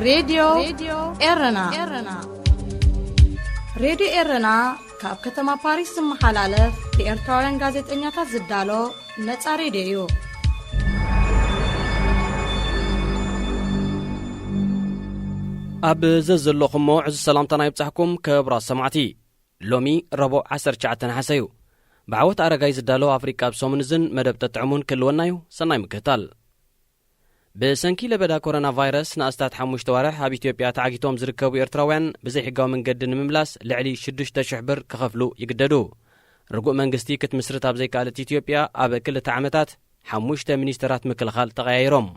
ሬድዮ ኤረና። ሬድዮ ኤረና ካብ ከተማ ፓሪስ ዝመሓላለፍ ብኤርትራውያን ጋዜጠኛታት ዝዳሎ ነጻ ሬድዮ እዩ። ኣብ ዘዘለኹሞ ዕዙዝ ሰላምታና ይብጻሕኩም ክቡራት ሰማዕቲ። ሎሚ ረቡዕ ዓሰርተ ትሽዓተ ነሓሰ እዩ። ብዓወት ኣረጋይ ዝዳሎ ኣፍሪቃ ኣብ ሰሙን እዝን መደብ ጠጥዕሙን ክልወና እዩ። ሰናይ ምክትታል። ብሰንኪ ለበዳ ኮሮና ቫይረስ ንኣስታት ሓሙሽተ ዋርሕ ኣብ ኢትዮጵያ ተዓጊቶም ዝርከቡ ኤርትራውያን ብዘይሕጋዊ መንገዲ ንምምላስ ልዕሊ ሽዱሽተ ሽሕ ብር ክኸፍሉ ይግደዱ። ርጉእ መንግስቲ ክትምስርት ኣብ ዘይከኣለት ኢትዮጵያ ኣብ ክልተ ዓመታት ሓሙሽተ ሚኒስተራት ምክልኻል ተቐያይሮም።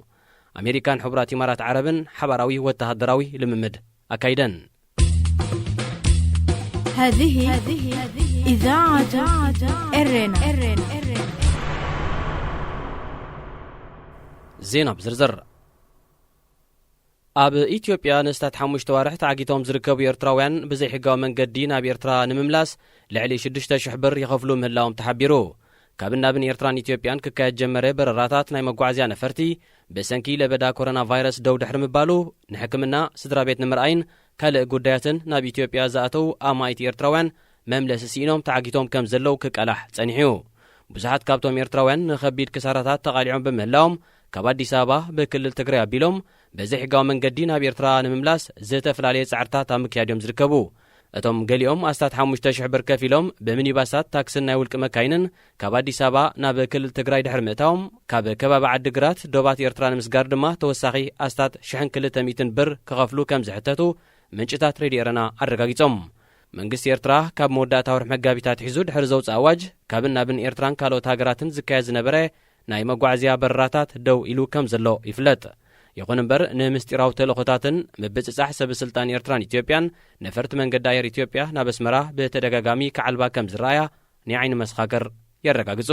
ኣሜሪካን ሕቡራት ኢማራት ዓረብን ሓባራዊ ወተሃደራዊ ልምምድ ኣካይደን። هذه إذاعة إرنا. ዜና ብዝርዝር። ኣብ ኢትዮጵያ ንእስታት ሓሙሽተ ዋርሕ ተዓጊቶም ዝርከቡ ኤርትራውያን ብዘይሕጋዊ መንገዲ ናብ ኤርትራ ንምምላስ ልዕሊ ሽዱሽተ ሽሕ ብር ይኸፍሉ ምህላዎም ተሓቢሩ። ካብ ናብን ኤርትራን ኢትዮጵያን ክካየድ ጀመረ በረራታት ናይ መጓዓዝያ ነፈርቲ ብሰንኪ ለበዳ ኮሮና ቫይረስ ደው ድሕሪ ምባሉ፣ ንሕክምና፣ ስድራ ቤት ንምርኣይን ካልእ ጉዳያትን ናብ ኢትዮጵያ ዝኣተዉ ኣማኢት ኤርትራውያን መምለሲ ስኢኖም ተዓጊቶም ከም ዘለዉ ክቃላሕ ጸኒሑ እዩ። ብዙሓት ካብቶም ኤርትራውያን ንኸቢድ ክሳራታት ተቓሊዖም ብምህላዎም፣ ካብ ኣዲስ ኣበባ ብክልል ትግራይ ኣቢሎም ብዘይሕጋዊ መንገዲ ናብ ኤርትራ ንምምላስ ዝተፈላለየ ጻዕርታት ኣብ ምክያድ እዮም ዝርከቡ። እቶም ገሊኦም ኣስታት ሓሙሽተ ሽሕ ብር ከፊሎም ብሚኒባሳት፣ ታክስን ናይ ውልቂ መካይንን ካብ ኣዲስ ኣበባ ናብ ክልል ትግራይ ድሕሪ ምእታዎም፣ ካብ ከባቢ ዓዲግራት ዶባት ኤርትራ ንምስጋር ድማ ተወሳኺ ኣስታት ሽሕን ክልተ ሚእትን ብር ክኸፍሉ ከም ዝሕተቱ ምንጭታት ሬድዮ ኤረና ኣረጋጊጾም። መንግስቲ ኤርትራ ካብ መወዳእታ ወርሒ መጋቢት ኣትሒዙ ድሕሪ ዘውጽእ ኣዋጅ፣ ካብን ናብን ኤርትራን ካልኦት ሃገራትን ዝካየድ ዝነበረ ናይ መጓዓዝያ በረራታት ደው ኢሉ ከም ዘሎ ይፍለጥ። ይኹን እምበር፣ ንምስጢራዊ ተልእኾታትን ምብጽጻሕ ሰብ ስልጣን ኤርትራን ኢትዮጵያን፣ ነፈርቲ መንገዲ ኣየር ኢትዮጵያ ናብ ኣስመራ ብተደጋጋሚ ክዓልባ ከም ዝረኣያ ናይ ዓይኒ መሰኻክር የረጋግጹ።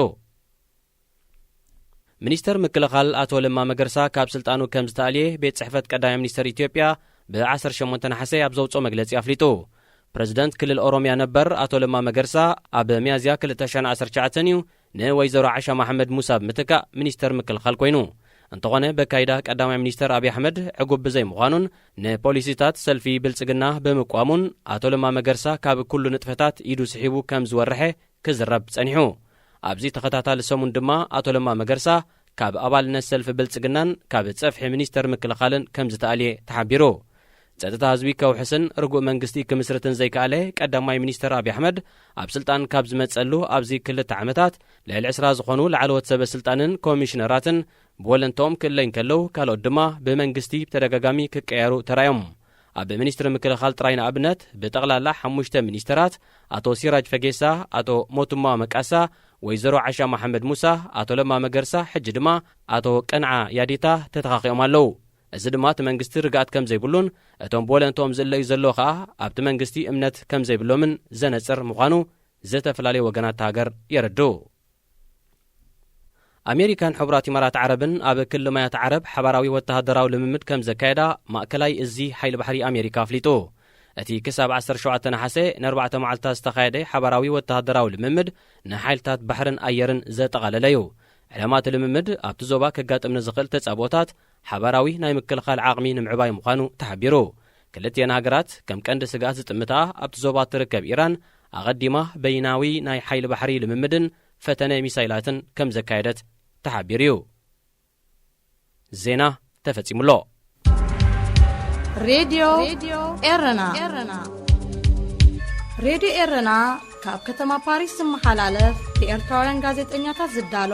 ሚኒስተር ምክልኻል ኣቶ ለማ መገርሳ ካብ ስልጣኑ ከም ዝተኣልየ ቤት ጽሕፈት ቀዳማይ ሚኒስተር ኢትዮጵያ ብ ዓሰርተ ሸሞንተ ነሓሰ ኣብ ዘውጽኦ መግለጺ ኣፍሊጡ። ፕረዚደንት ክልል ኦሮምያ ነበር ኣቶ ለማ መገርሳ ኣብ ሚያዝያ ክልተ ሽሕን ዓሰርተ ትሽዓተን እዩ ንወይዘሮ ዓሻ መሓመድ ሙሳ ብምትካእ ሚኒስተር ምክልኻል ኮይኑ። እንተኾነ፣ በካይዳ ቀዳማይ ሚኒስተር ኣብይ ኣሕመድ ዕጉብ ብዘይምዃኑን ንፖሊሲታት ሰልፊ ብልጽግና ብምቋሙን ኣቶ ለማ መገርሳ ካብ ኩሉ ንጥፈታት ኢዱ ስሒቡ ከም ዝወርሐ ክዝረብ ጸኒሑ። ኣብዚ ተኸታታሊ ሰሙን ድማ ኣቶ ለማ መገርሳ ካብ ኣባልነት ሰልፊ ብልጽግናን ካብ ጸፍሒ ሚኒስተር ምክልኻልን ከም ዝተኣልየ ተሓቢሩ። ጸጥታ ህዝቢ ከውሕስን ርጉእ መንግስቲ ክምስርትን ዘይከኣለ ቀዳማይ ሚኒስተር ኣብይ ኣሕመድ፣ ኣብ ስልጣን ካብ ዝመጸሉ ኣብዚ ክልተ ዓመታት ልዕሊ ዕስራ ዝኾኑ ላዕለዎት ሰበ ስልጣንን ኮሚሽነራትን ብወለንትኦም ክእለዩ እንከለዉ፣ ካልኦት ድማ ብመንግስቲ ብተደጋጋሚ ክቀየሩ ተራእዮም። ኣብ ሚኒስትሪ ምክልኻል ጥራይ ንኣብነት ብጠቕላላ ሓሙሽተ ሚኒስተራት፣ ኣቶ ሲራጅ ፈጌሳ፣ ኣቶ ሞቱማ መቃሳ፣ ወይዘሮ ዓሻ መሓመድ ሙሳ፣ ኣቶ ለማ መገርሳ፣ ሕጂ ድማ ኣቶ ቀንዓ ያዲታ ተተኻኺኦም ኣለዉ። እዚ ድማ እቲ መንግስቲ ርግኣት ከም ዘይብሉን እቶም ብወለንትኦም ዝእለዩ ዘለዉ ኸኣ ኣብቲ መንግስቲ እምነት ከም ዘይብሎምን ዘነጽር ምዃኑ ዝተፈላለዩ ወገናት እታ ሃገር የረድኡ። ኣሜሪካን ሕቡራት ኢማራት ዓረብን ኣብ ክሊ ማያት ዓረብ ሓባራዊ ወተሃደራዊ ልምምድ ከም ዘካየዳ ማእከላይ እዚ ሓይሊ ባሕሪ ኣሜሪካ ኣፍሊጡ። እቲ ክሳብ ዓሰርተ ሸውዓተ ነሓሰ ንኣርባዕተ መዓልታት ዝተኻየደ ሓባራዊ ወተሃደራዊ ልምምድ ንሓይልታት ባሕርን ኣየርን ዘጠቓለለ እዩ። ዕላማ እቲ ልምምድ ኣብቲ ዞባ ከጋጥም ንዝኽእል ተጻብኦታት ሓባራዊ ናይ ምክልኻል ዓቕሚ ንምዕባይ ምዃኑ ተሓቢሩ። ክልቲኤን ሃገራት ከም ቀንዲ ስግኣት ዝጥምታ ኣብቲ ዞባ እትርከብ ኢራን ኣቐዲማ በይናዊ ናይ ሓይሊ ባሕሪ ልምምድን ፈተነ ሚሳይላትን ከም ዘካየደት ተሓቢሩ እዩ። ዜና ተፈጺሙ ኣሎ። ሬድዮ ኤረና። ሬድዮ ኤረና ካብ ከተማ ፓሪስ ዝመሓላለፍ ብኤርትራውያን ጋዜጠኛታት ዝዳሎ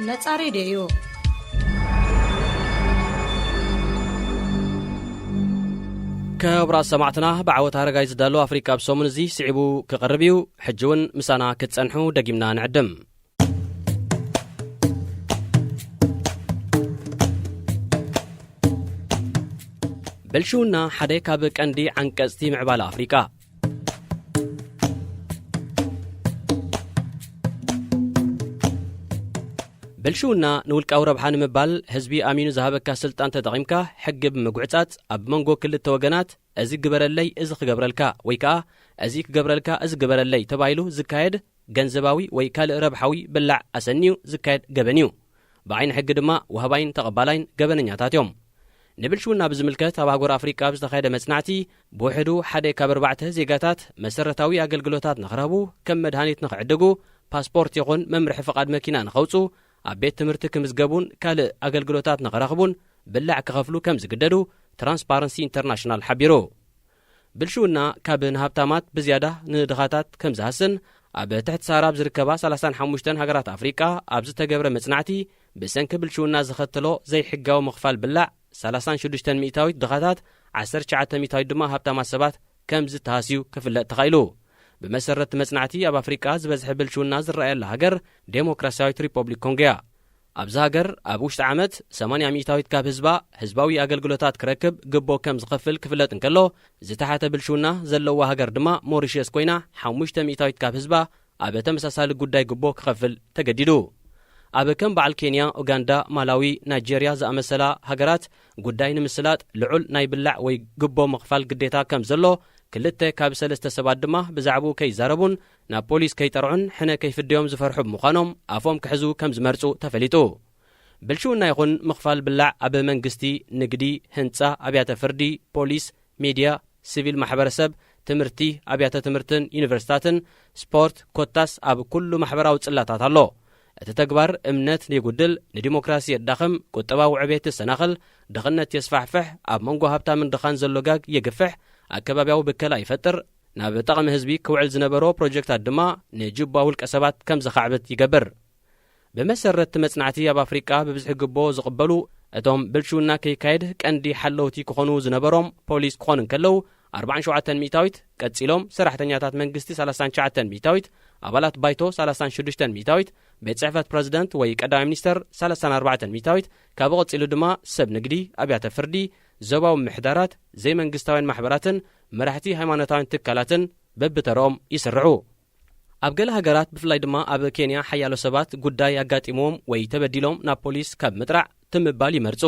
ነጻ ሬድዮ እዩ። ክቡራት ሰማዕትና፣ ብዓወት ኣረጋይ ዝዳሎ ኣፍሪቃ ኣብ ሰሙን እዚ ስዒቡ ክቐርብ እዩ። ሕጂ እውን ምሳና ክትጸንሑ ደጊምና ንዕድም። ብልሽውና ሓደ ካብ ቀንዲ ዓንቀጽቲ ምዕባለ ኣፍሪቃ። ብልሽውና ንውልቃዊ ረብሓ ንምባል ህዝቢ ኣሚኑ ዝሃበካ ስልጣን ተጠቒምካ ሕጊ ብምጉዕጻጽ ኣብ መንጎ ክልተ ወገናት እዚ ግበረለይ፣ እዚ ክገብረልካ፣ ወይ ከኣ እዚ ክገብረልካ፣ እዚ ግበረለይ ተባሂሉ ዝካየድ ገንዘባዊ ወይ ካልእ ረብሓዊ ብላዕ ኣሰንዩ ዝካየድ ገበን እዩ። ብዓይኒ ሕጊ ድማ ወሃባይን ተቐባላይን ገበነኛታት እዮም። ንብልሽውና ብዝምልከት ኣብ ኣህጉር ኣፍሪቃ ብዝተኻየደ መጽናዕቲ፣ ብውሕዱ ሓደ ካብ ኣርባዕተ ዜጋታት መሰረታዊ ኣገልግሎታት ንኽረኽቡ፣ ከም መድሃኒት ንኽዕድጉ፣ ፓስፖርት ይኹን መምርሒ ፍቓድ መኪና ንኸውጹ፣ ኣብ ቤት ትምህርቲ ክምዝገቡን ካልእ ኣገልግሎታት ንኽረኽቡን ብላዕ ክኸፍሉ ከም ዝግደዱ ትራንስፓረንሲ ኢንተርናሽናል ሓቢሩ። ብልሽውና ካብ ንሃብታማት ብዝያዳ ንድኻታት ከም ዝሃስን፣ ኣብ ትሕቲ ሳራ ኣብ ዝርከባ ሰላሳን ሓሙሽተን ሃገራት ኣፍሪቃ ኣብ ዝተገብረ መጽናዕቲ፣ ብሰንኪ ብልሽውና ዘኸተሎ ዘይሕጋዊ ምኽፋል ብላዕ ሰላሳን ሽዱሽተን ሚእታዊት ድኻታት፣ ዓሰርተ ትሽዓተ ሚእታዊት ድማ ሃብታማት ሰባት ከም ዝተሃስዩ ክፍለጥ ተኻኢሉ። ብመሰረት መጽናዕቲ፣ ኣብ ኣፍሪቃ ዝበዝሐ ብልሽውና ዝረኣየላ ሃገር ዴሞክራሲያዊት ሪፐብሊክ ኮንጎ እያ። ኣብዚ ሃገር ኣብ ውሽጢ ዓመት ሰማንያ ሚእታዊት ካብ ህዝባ ህዝባዊ ኣገልግሎታት ክረክብ ግቦ ከም ዝኸፍል ክፍለጥ እንከሎ፣ ዝተሓተ ብልሽውና ዘለዋ ሃገር ድማ ሞሪሸስ ኮይና፣ ሓሙሽተ ሚእታዊት ካብ ህዝባ ኣብ ተመሳሳሊ ጉዳይ ግቦ ክኸፍል ተገዲዱ። ኣብ ከም በዓል ኬንያ፣ ኡጋንዳ፣ ማላዊ፣ ናይጄርያ ዝኣመሰላ ሃገራት፣ ጉዳይ ንምስላጥ ልዑል ናይ ብላዕ ወይ ግቦ ምኽፋል ግዴታ ከም ዘሎ፣ ክልተ ካብ ሰለስተ ሰባት ድማ ብዛዕባኡ ከይዛረቡን ናብ ፖሊስ ከይጠርዑን ሕነ ከይፍደዮም ዝፈርሑ ብምዃኖም፣ ኣፎም ክሕዙ ከም ዝመርጹ ተፈሊጡ። ብልሽውና ይኹን ምኽፋል ብላዕ ኣብ መንግስቲ፣ ንግዲ፣ ህንጻ፣ ኣብያተ ፍርዲ፣ ፖሊስ፣ ሚድያ፣ ሲቪል ማሕበረሰብ፣ ትምህርቲ፣ ኣብያተ ትምህርትን ዩኒቨርሲታትን፣ ስፖርት፣ ኮታስ ኣብ ኩሉ ማሕበራዊ ጽላታት ኣሎ። እቲ ተግባር እምነት የጉድል፣ ንዲሞክራሲ የዳኽም፣ ቁጠባዊ ዕቤት የሰናኽል፣ ድኽነት የስፋሕፍሕ፣ ኣብ መንጎ ሃብታምን ድኻን ዘሎ ጋግ የግፍሕ፣ ኣከባቢያዊ ብከላ ይፈጥር፣ ናብ ጠቕሚ ህዝቢ ክውዕል ዝነበሮ ፕሮጀክታት ድማ ንጁባ ውልቀ ሰባት ከም ዘኻዕብት ይገብር። ብመሰረት እቲ መጽናዕቲ፣ ኣብ ኣፍሪቃ ብብዝሒ ግቦ ዝቕበሉ፣ እቶም ብልሽውና ከይካየድ ቀንዲ ሓለውቲ ክኾኑ ዝነበሮም ፖሊስ ክኾኑ እንከለዉ፣ ኣርባዓን ሸውዓተን ሚእታዊት፣ ቀጺሎም ሰራሕተኛታት መንግስቲ ሰላሳን ትሽዓተን ሚእታዊት፣ ኣባላት ባይቶ ሰላሳን ሽዱሽተን ሚእታዊት፣ ቤት ጽሕፈት ፕረዚደንት ወይ ቀዳማይ ሚኒስተር ሰላሳን ኣርባዕተን ሚእታዊት፣ ካብኡ ቀጺሉ ድማ ሰብ ንግዲ፣ ኣብያተ ፍርዲ፣ ዞባዊ ምምሕዳራት፣ ዘይመንግስታውያን ማሕበራትን መራሕቲ ሃይማኖታውያን ትካላትን በብተርኦም ይስርዑ። ኣብ ገለ ሃገራት፣ ብፍላይ ድማ ኣብ ኬንያ፣ ሓያሎ ሰባት ጉዳይ ኣጋጢምዎም ወይ ተበዲሎም ናብ ፖሊስ ካብ ምጥራዕ ትም ምባል ይመርጹ።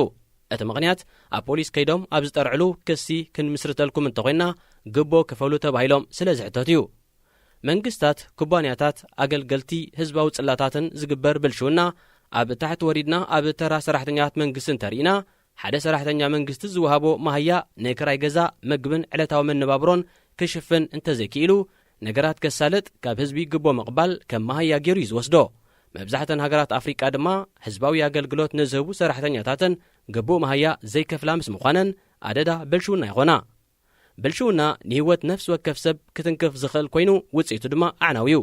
እቲ ምኽንያት፣ ኣብ ፖሊስ ከይዶም ኣብ ዝጠርዕሉ፣ ክሲ ክንምስርተልኩም እንተኾይንና ግቦ ክፈሉ ተባሂሎም ስለ ዝሕተቱ እዩ። መንግስታት፣ ኩባንያታት፣ ኣገልገልቲ ህዝባዊ ጽላታትን ዝግበር ብልሽውና፣ ኣብ ታሕቲ ወሪድና ኣብ ተራ ሰራሕተኛታት መንግስቲ እንተርኢና፣ ሓደ ሰራሕተኛ መንግስቲ ዝወሃቦ መሃያ ንክራይ ገዛ፣ መግብን ዕለታዊ መነባብሮን ክሽፍን እንተዘይክኢሉ፣ ነገራት ከሳልጥ፣ ካብ ህዝቢ ግቦ ምቕባል ከም መሃያ ገይሩ እዩ ዝወስዶ። መብዛሕተን ሃገራት ኣፍሪቃ ድማ፣ ህዝባዊ ኣገልግሎት ንዝህቡ ሰራሕተኛታተን ግቡእ መሃያ ዘይከፍላ ምስ ምዃነን፣ ኣደዳ ብልሽውና ይኾና። ብልሽውና ንህይወት ነፍሲ ወከፍ ሰብ ክትንክፍ ዝኽእል ኮይኑ፣ ውጽኢቱ ድማ ኣዕናዊ እዩ።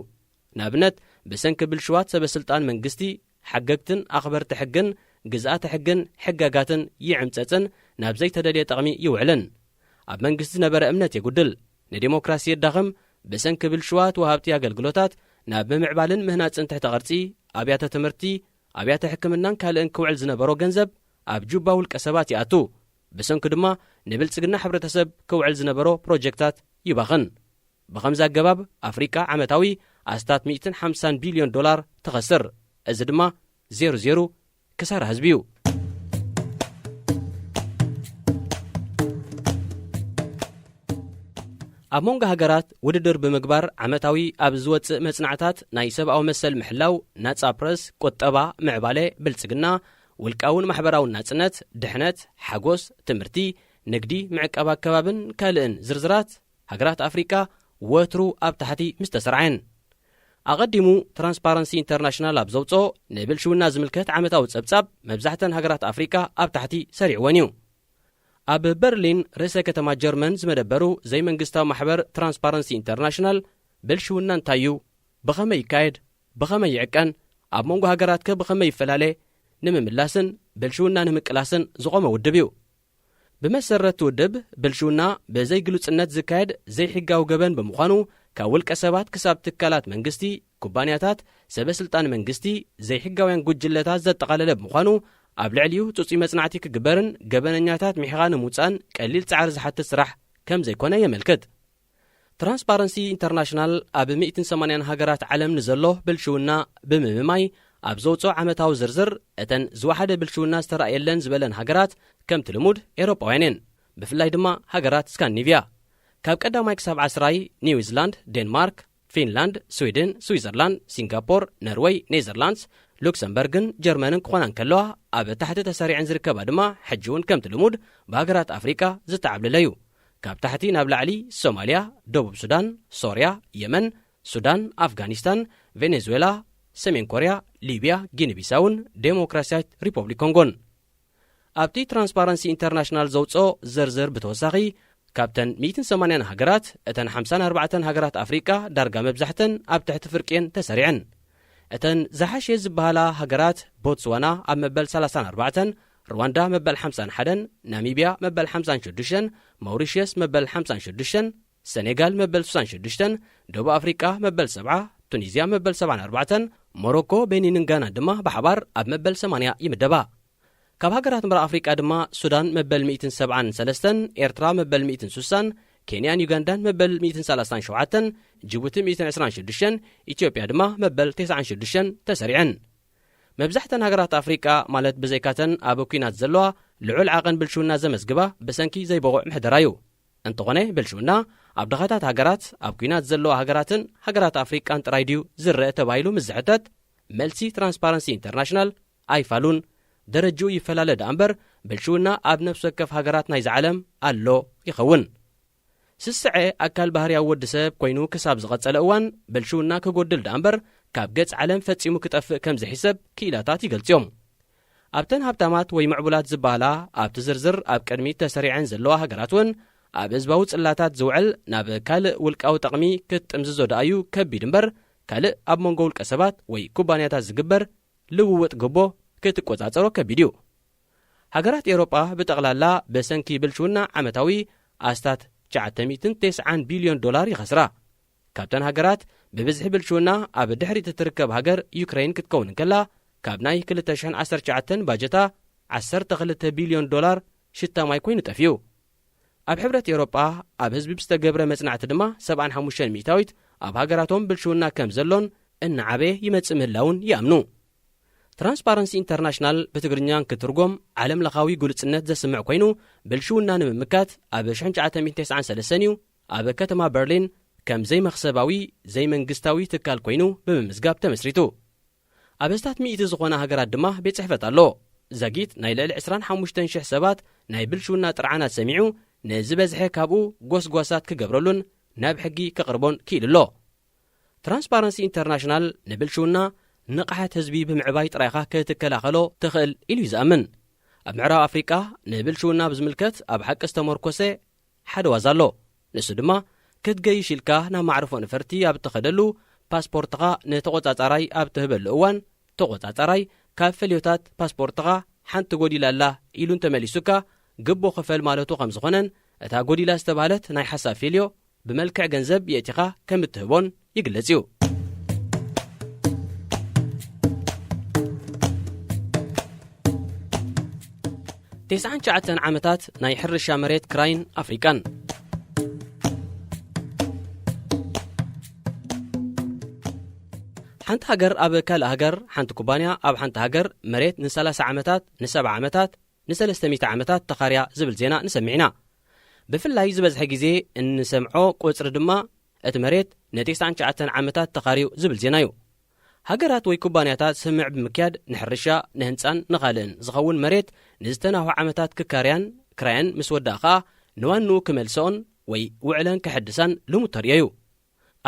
ንኣብነት፣ ብሰንኪ ብልሽዋት ሰበ ስልጣን መንግስቲ፣ ሓገግትን ኣኽበርቲ ሕግን፣ ግዝኣተ ሕግን ሕጋጋትን ይዕምጸጽን ናብ ዘይተደልየ ጥቕሚ ይውዕልን። ኣብ መንግስቲ ዝነበረ እምነት የጉድል፣ ንዲሞክራሲ የዳኽም፣ ብሰንኪ ብልሽዋት ወሃብቲ ኣገልግሎታት ናብ ምምዕባልን ምህናጽን ትሕተ ቅርጺ፣ ኣብያተ ትምህርቲ፣ ኣብያተ ሕክምናን ካልእን ክውዕል ዝነበሮ ገንዘብ ኣብ ጁባ ውልቀ ሰባት ይኣቱ። ብሰንኩ ድማ ንብልጽግና ሕብረተሰብ ክውዕል ዝነበሮ ፕሮጀክታት ይባኽን። ብኸምዚ ኣገባብ ኣፍሪቃ ዓመታዊ ኣስታት ሚእትን ሓምሳን ቢልዮን ዶላር ትኸስር። እዚ ድማ ዜሮ ዜሮ ክሳራ ህዝቢ እዩ። ኣብ መንጎ ሃገራት ውድድር ብምግባር ዓመታዊ ኣብ ዝወጽእ መጽናዕታት ናይ ሰብኣዊ መሰል ምሕላው፣ ናጻ ፕረስ፣ ቁጠባ፣ ምዕባለ፣ ብልጽግና፣ ውልቃውን ማሕበራውን ናጽነት፣ ድሕነት፣ ሓጎስ፣ ትምህርቲ፣ ንግዲ፣ ምዕቃብ ኣከባብን ካልእን ዝርዝራት ሃገራት ኣፍሪቃ ወትሩ ኣብ ታሕቲ ምስ ተሰርዐን። ኣቐዲሙ ትራንስፓረንሲ ኢንተርናሽናል ኣብ ዘውጽኦ ንብልሽውና ዝምልከት ዓመታዊ ጸብጻብ መብዛሕተን ሃገራት ኣፍሪቃ ኣብ ታሕቲ ሰሪዕወን እዩ። ኣብ በርሊን ርእሰ ከተማ ጀርመን ዝመደበሩ ዘይመንግስታዊ ማሕበር ትራንስፓረንሲ ኢንተርናሽናል ብልሽውና እንታይ እዩ? ብኸመይ ይካየድ? ብኸመይ ይዕቀን? ኣብ መንጎ ሃገራትከ ብኸመይ ይፈላለ? ንምምላስን ብልሽውና ንምቅላስን ዝቖመ ውድብ እዩ። ብመሰረት ውድብ ብልሽውና ብዘይግሉጽነት ዝካየድ ዘይሕጋዊ ገበን ብምዃኑ ካብ ውልቀ ሰባት ክሳብ ትካላት መንግስቲ፣ ኩባንያታት፣ ሰበ ስልጣን መንግስቲ፣ ዘይሕጋውያን ጉጅለታት ዘጠቓለለ ብምዃኑ ኣብ ልዕሊኡ ጽጹይ መጽናዕቲ ክግበርን ገበነኛታት ምሒኻ ንምውጻእን ቀሊል ጻዕሪ ዝሓትት ስራሕ ከም ዘይኮነ የመልክት። ትራንስፓረንሲ ኢንተርናሽናል ኣብ ሚእትን ሰማንያን ሃገራት ዓለም ንዘሎ ብልሽውና ብምምማይ ኣብ ዘውፅኦ ዓመታዊ ዝርዝር እተን ዝወሓደ ብልሽውና ዝተራእየለን ዝበለን ሃገራት ከምቲ ልሙድ ኤውሮጳውያን እየን፣ ብፍላይ ድማ ሃገራት ስካንዲኔቭያ። ካብ ቀዳማይ ክሳብ ዓስራይ ኒውዚላንድ፣ ዴንማርክ፣ ፊንላንድ፣ ስዊድን፣ ስዊዘርላንድ፣ ሲንጋፖር፣ ነርወይ፣ ኔዘርላንድስ፣ ሉክሰምበርግን ጀርመንን ክኾና እንከለዋ፣ ኣብ ታሕቲ ተሰሪዐን ዝርከባ ድማ ሕጂ እውን ከምቲ ልሙድ ብሃገራት ኣፍሪቃ ዝተዓብለለ እዩ። ካብ ታሕቲ ናብ ላዕሊ ሶማልያ፣ ደቡብ ሱዳን፣ ሶርያ፣ የመን፣ ሱዳን፣ ኣፍጋኒስታን፣ ቬኔዙዌላ፣ ሰሜን ኮርያ፣ ሊብያ፣ ጊኒ ቢሳውን ዴሞክራሲያዊት ሪፖብሊክ ኮንጎን። ኣብቲ ትራንስፓረንሲ ኢንተርናሽናል ዘውፅኦ ዝርዝር ብተወሳኺ፣ ካብተን ሚእትን ሰማንያን ሃገራት፣ እተን ሓምሳን ኣርባዕተን ሃገራት ኣፍሪቃ ዳርጋ መብዛሕተን ኣብ ትሕቲ ፍርቂ እየን ተሰሪዐን። እተን ዝሓሸ ዝበሃላ ሃገራት፣ ቦትስዋና ኣብ መበል ሰላሳን ኣርባዕተን፣ ሩዋንዳ መበል ሓምሳን ሓደን፣ ናሚብያ መበል ሓምሳን ሽዱሽተን፣ ማውሪሽየስ መበል ሓምሳን ሽዱሽተን፣ ሰኔጋል መበል ሱሳን ሽዱሽተን፣ ደቡብ ኣፍሪቃ መበል ሰብዓ፣ ቱኒዝያ መበል ሰብዓን ኣርባዕተን፣ ሞሮኮ፣ ቤኒንን ጋናን ድማ ብሓባር ኣብ መበል ሰማንያ ይምደባ። ካብ ሃገራት ምብራቕ ኣፍሪቃ ድማ ሱዳን መበል ሚእትን ሰብዓን ሰለስተን፣ ኤርትራ መበል ሚእትን ሱሳን፣ ኬንያን ዩጋንዳን መበል ሚእትን ሰላሳን ሸውዓተን፣ ጅቡቲ ሚእትን ዕስራን ሽዱሽተን፣ ኢትዮጵያ ድማ መበል ተስዓን ሽዱሽተን ተሰሪዐን። መብዛሕተን ሃገራት ኣፍሪቃ፣ ማለት ብዘይካተን ኣብ ኲናት ዘለዋ፣ ልዑል ዓቐን ብልሽውና ዘመዝግባ ብሰንኪ ዘይበቑዕ ምሕደራ እዩ። እንተኾነ ብልሽውና ኣብ ድኻታት ሃገራት፣ ኣብ ኲናት ዘለዋ ሃገራትን ሃገራት ኣፍሪቃን ጥራይ ድዩ ዝረአ ተባሂሉ ምስ ዝሕተት፣ መልሲ ትራንስፓረንሲ ኢንተርናሽናል ኣይፋሉን። ደረጅኡ ይፈላለ ደኣ እምበር፣ ብልሽውና ኣብ ነፍሲ ወከፍ ሃገራት ናይዚ ዓለም ኣሎ ይኸውን። ስስዐ ኣካል ባህርያዊ ወዲ ሰብ ኮይኑ ክሳብ ዝቐጸለ እዋን፣ ብልሽውና ክጎድል ደኣ እምበር፣ ካብ ገጽ ዓለም ፈጺሙ ክጠፍእ ከም ዝሕሰብ ክኢላታት ይገልጽ እዮም። ኣብተን ሃብታማት ወይ ምዕቡላት ዝበሃላ፣ ኣብቲ ዝርዝር ኣብ ቅድሚት ተሰሪዐን ዘለዋ ሃገራት እውን፣ ኣብ ህዝባዊ ጽላታት ዝውዕል፣ ናብ ካልእ ውልቃዊ ጠቕሚ ክትጥምዝዞ ደኣዩ ከቢድ እምበር፣ ካልእ ኣብ መንጎ ውልቀ ሰባት ወይ ኩባንያታት ዝግበር ልውውጥ ግቦ ክትቆጻጸሮ ከቢድ እዩ። ሃገራት ኤውሮጳ ብጠቕላላ ብሰንኪ ብልሽውና ዓመታዊ ኣስታት ትሽዓተ ሚእትን ተስዓን ቢልዮን ዶላር ይኸስራ። ካብተን ሃገራት ብብዝሒ ብልሽውና ኣብ ድሕሪት እትርከብ ሃገር ዩክረይን ክትከውን እንከላ፣ ካብ ናይ ክልተ ሽሕን ዓሰርተ ትሽዓተን ባጀታ ዓሰርተ ክልተ ቢልዮን ዶላር ሽታማይ ኮይኑ ጠፊኡ። ኣብ ሕብረት ኤውሮጳ ኣብ ህዝቢ ብዝተገብረ መጽናዕቲ ድማ ሰብዓን ሓሙሽተን ሚእታዊት ኣብ ሃገራቶም ብልሽውና ከም ዘሎን እናዓበየ ይመጽእ ምህላውን ይኣምኑ። ትራንስፓረንሲ ኢንተርናሽናል ብትግርኛ ክትርጎም ዓለም ለኻዊ ግሉጽነት ዘስምዕ ኮይኑ፣ ብልሽውና ንምምካት ኣብ ሽሕን ትሽዓተ ሚእትን ተስዓን ሰለስተን እዩ ኣብ ከተማ በርሊን ከም ዘይመኽሰባዊ ዘይመንግስታዊ ትካል ኮይኑ ብምምዝጋብ ተመስሪቱ። ኣብ ኣስታት ሚእቲ ዝኾና ሃገራት ድማ ቤት ጽሕፈት ኣሎ። ዛጊት ናይ ልዕሊ ዕስራን ሓሙሽተን ሽሕ ሰባት ናይ ብልሽውና ጥርዓናት ሰሚዑ፣ ንዝበዝሐ ካብኡ ጎስጓሳት ክገብረሉን ናብ ሕጊ ክቕርቦን ክኢሉ ኣሎ። ትራንስፓረንሲ ኢንተርናሽናል ንብልሽውና ንቕሓት ህዝቢ ብምዕባይ ጥራይኻ ክትከላኸሎ ትኽእል ኢሉ እዩ ዝኣምን። ኣብ ምዕራብ ኣፍሪቃ ንብልሽውና ብዝምልከት ኣብ ሓቂ ዝተመርኮሰ ሓደ ዋዛ ኣሎ። ንሱ ድማ፣ ክትገይሽ ኢልካ ናብ ማዕርፎ ነፈርቲ ኣብ እትኸደሉ፣ ፓስፖርትኻ ንተቖጻጻራይ ኣብ ትህበሉ እዋን፣ ተቖጻጻራይ ካብ ፈልዮታት ፓስፖርትኻ ሓንቲ ጎዲላ ኣላ ኢሉ እንተመሊሱካ፣ ግቦ ክፈል ማለቱ ከም ዝኾነን፣ እታ ጎዲላ ዝተባህለት ናይ ሓሳብ ፌልዮ ብመልክዕ ገንዘብ የእቲኻ ከም እትህቦን ይግለጽ እዩ። ተስዓን ትሽዓተን ዓመታት ናይ ሕርሻ መሬት ክራይን ኣፍሪቃን። ሓንቲ ሃገር ኣብ ካልእ ሃገር፣ ሓንቲ ኩባንያ ኣብ ሓንቲ ሃገር መሬት ንሰላሳ ዓመታት፣ ንሰብዓ ዓመታት፣ ንሰለስተ ሚእቲ ዓመታት ተኻርያ ዝብል ዜና ንሰምዕ ኢና። ብፍላይ ዝበዝሐ ግዜ እንሰምዖ ቁጽሪ ድማ፣ እቲ መሬት ንተስዓን ትሽዓተን ዓመታት ተኻርዩ ዝብል ዜና እዩ። ሃገራት ወይ ኩባንያታት ስምምዕ ብምክያድ ንሕርሻ፣ ንህንጻን ንኻልእን ዝኸውን መሬት ንዝተናውሑ ዓመታት ክካርያን ክራየን ምስ ወድኣ ኸኣ ንዋንኡ ክመልስኦን ወይ ውዕለን ከሐድሳን ልሙድ ተርእዮ እዩ።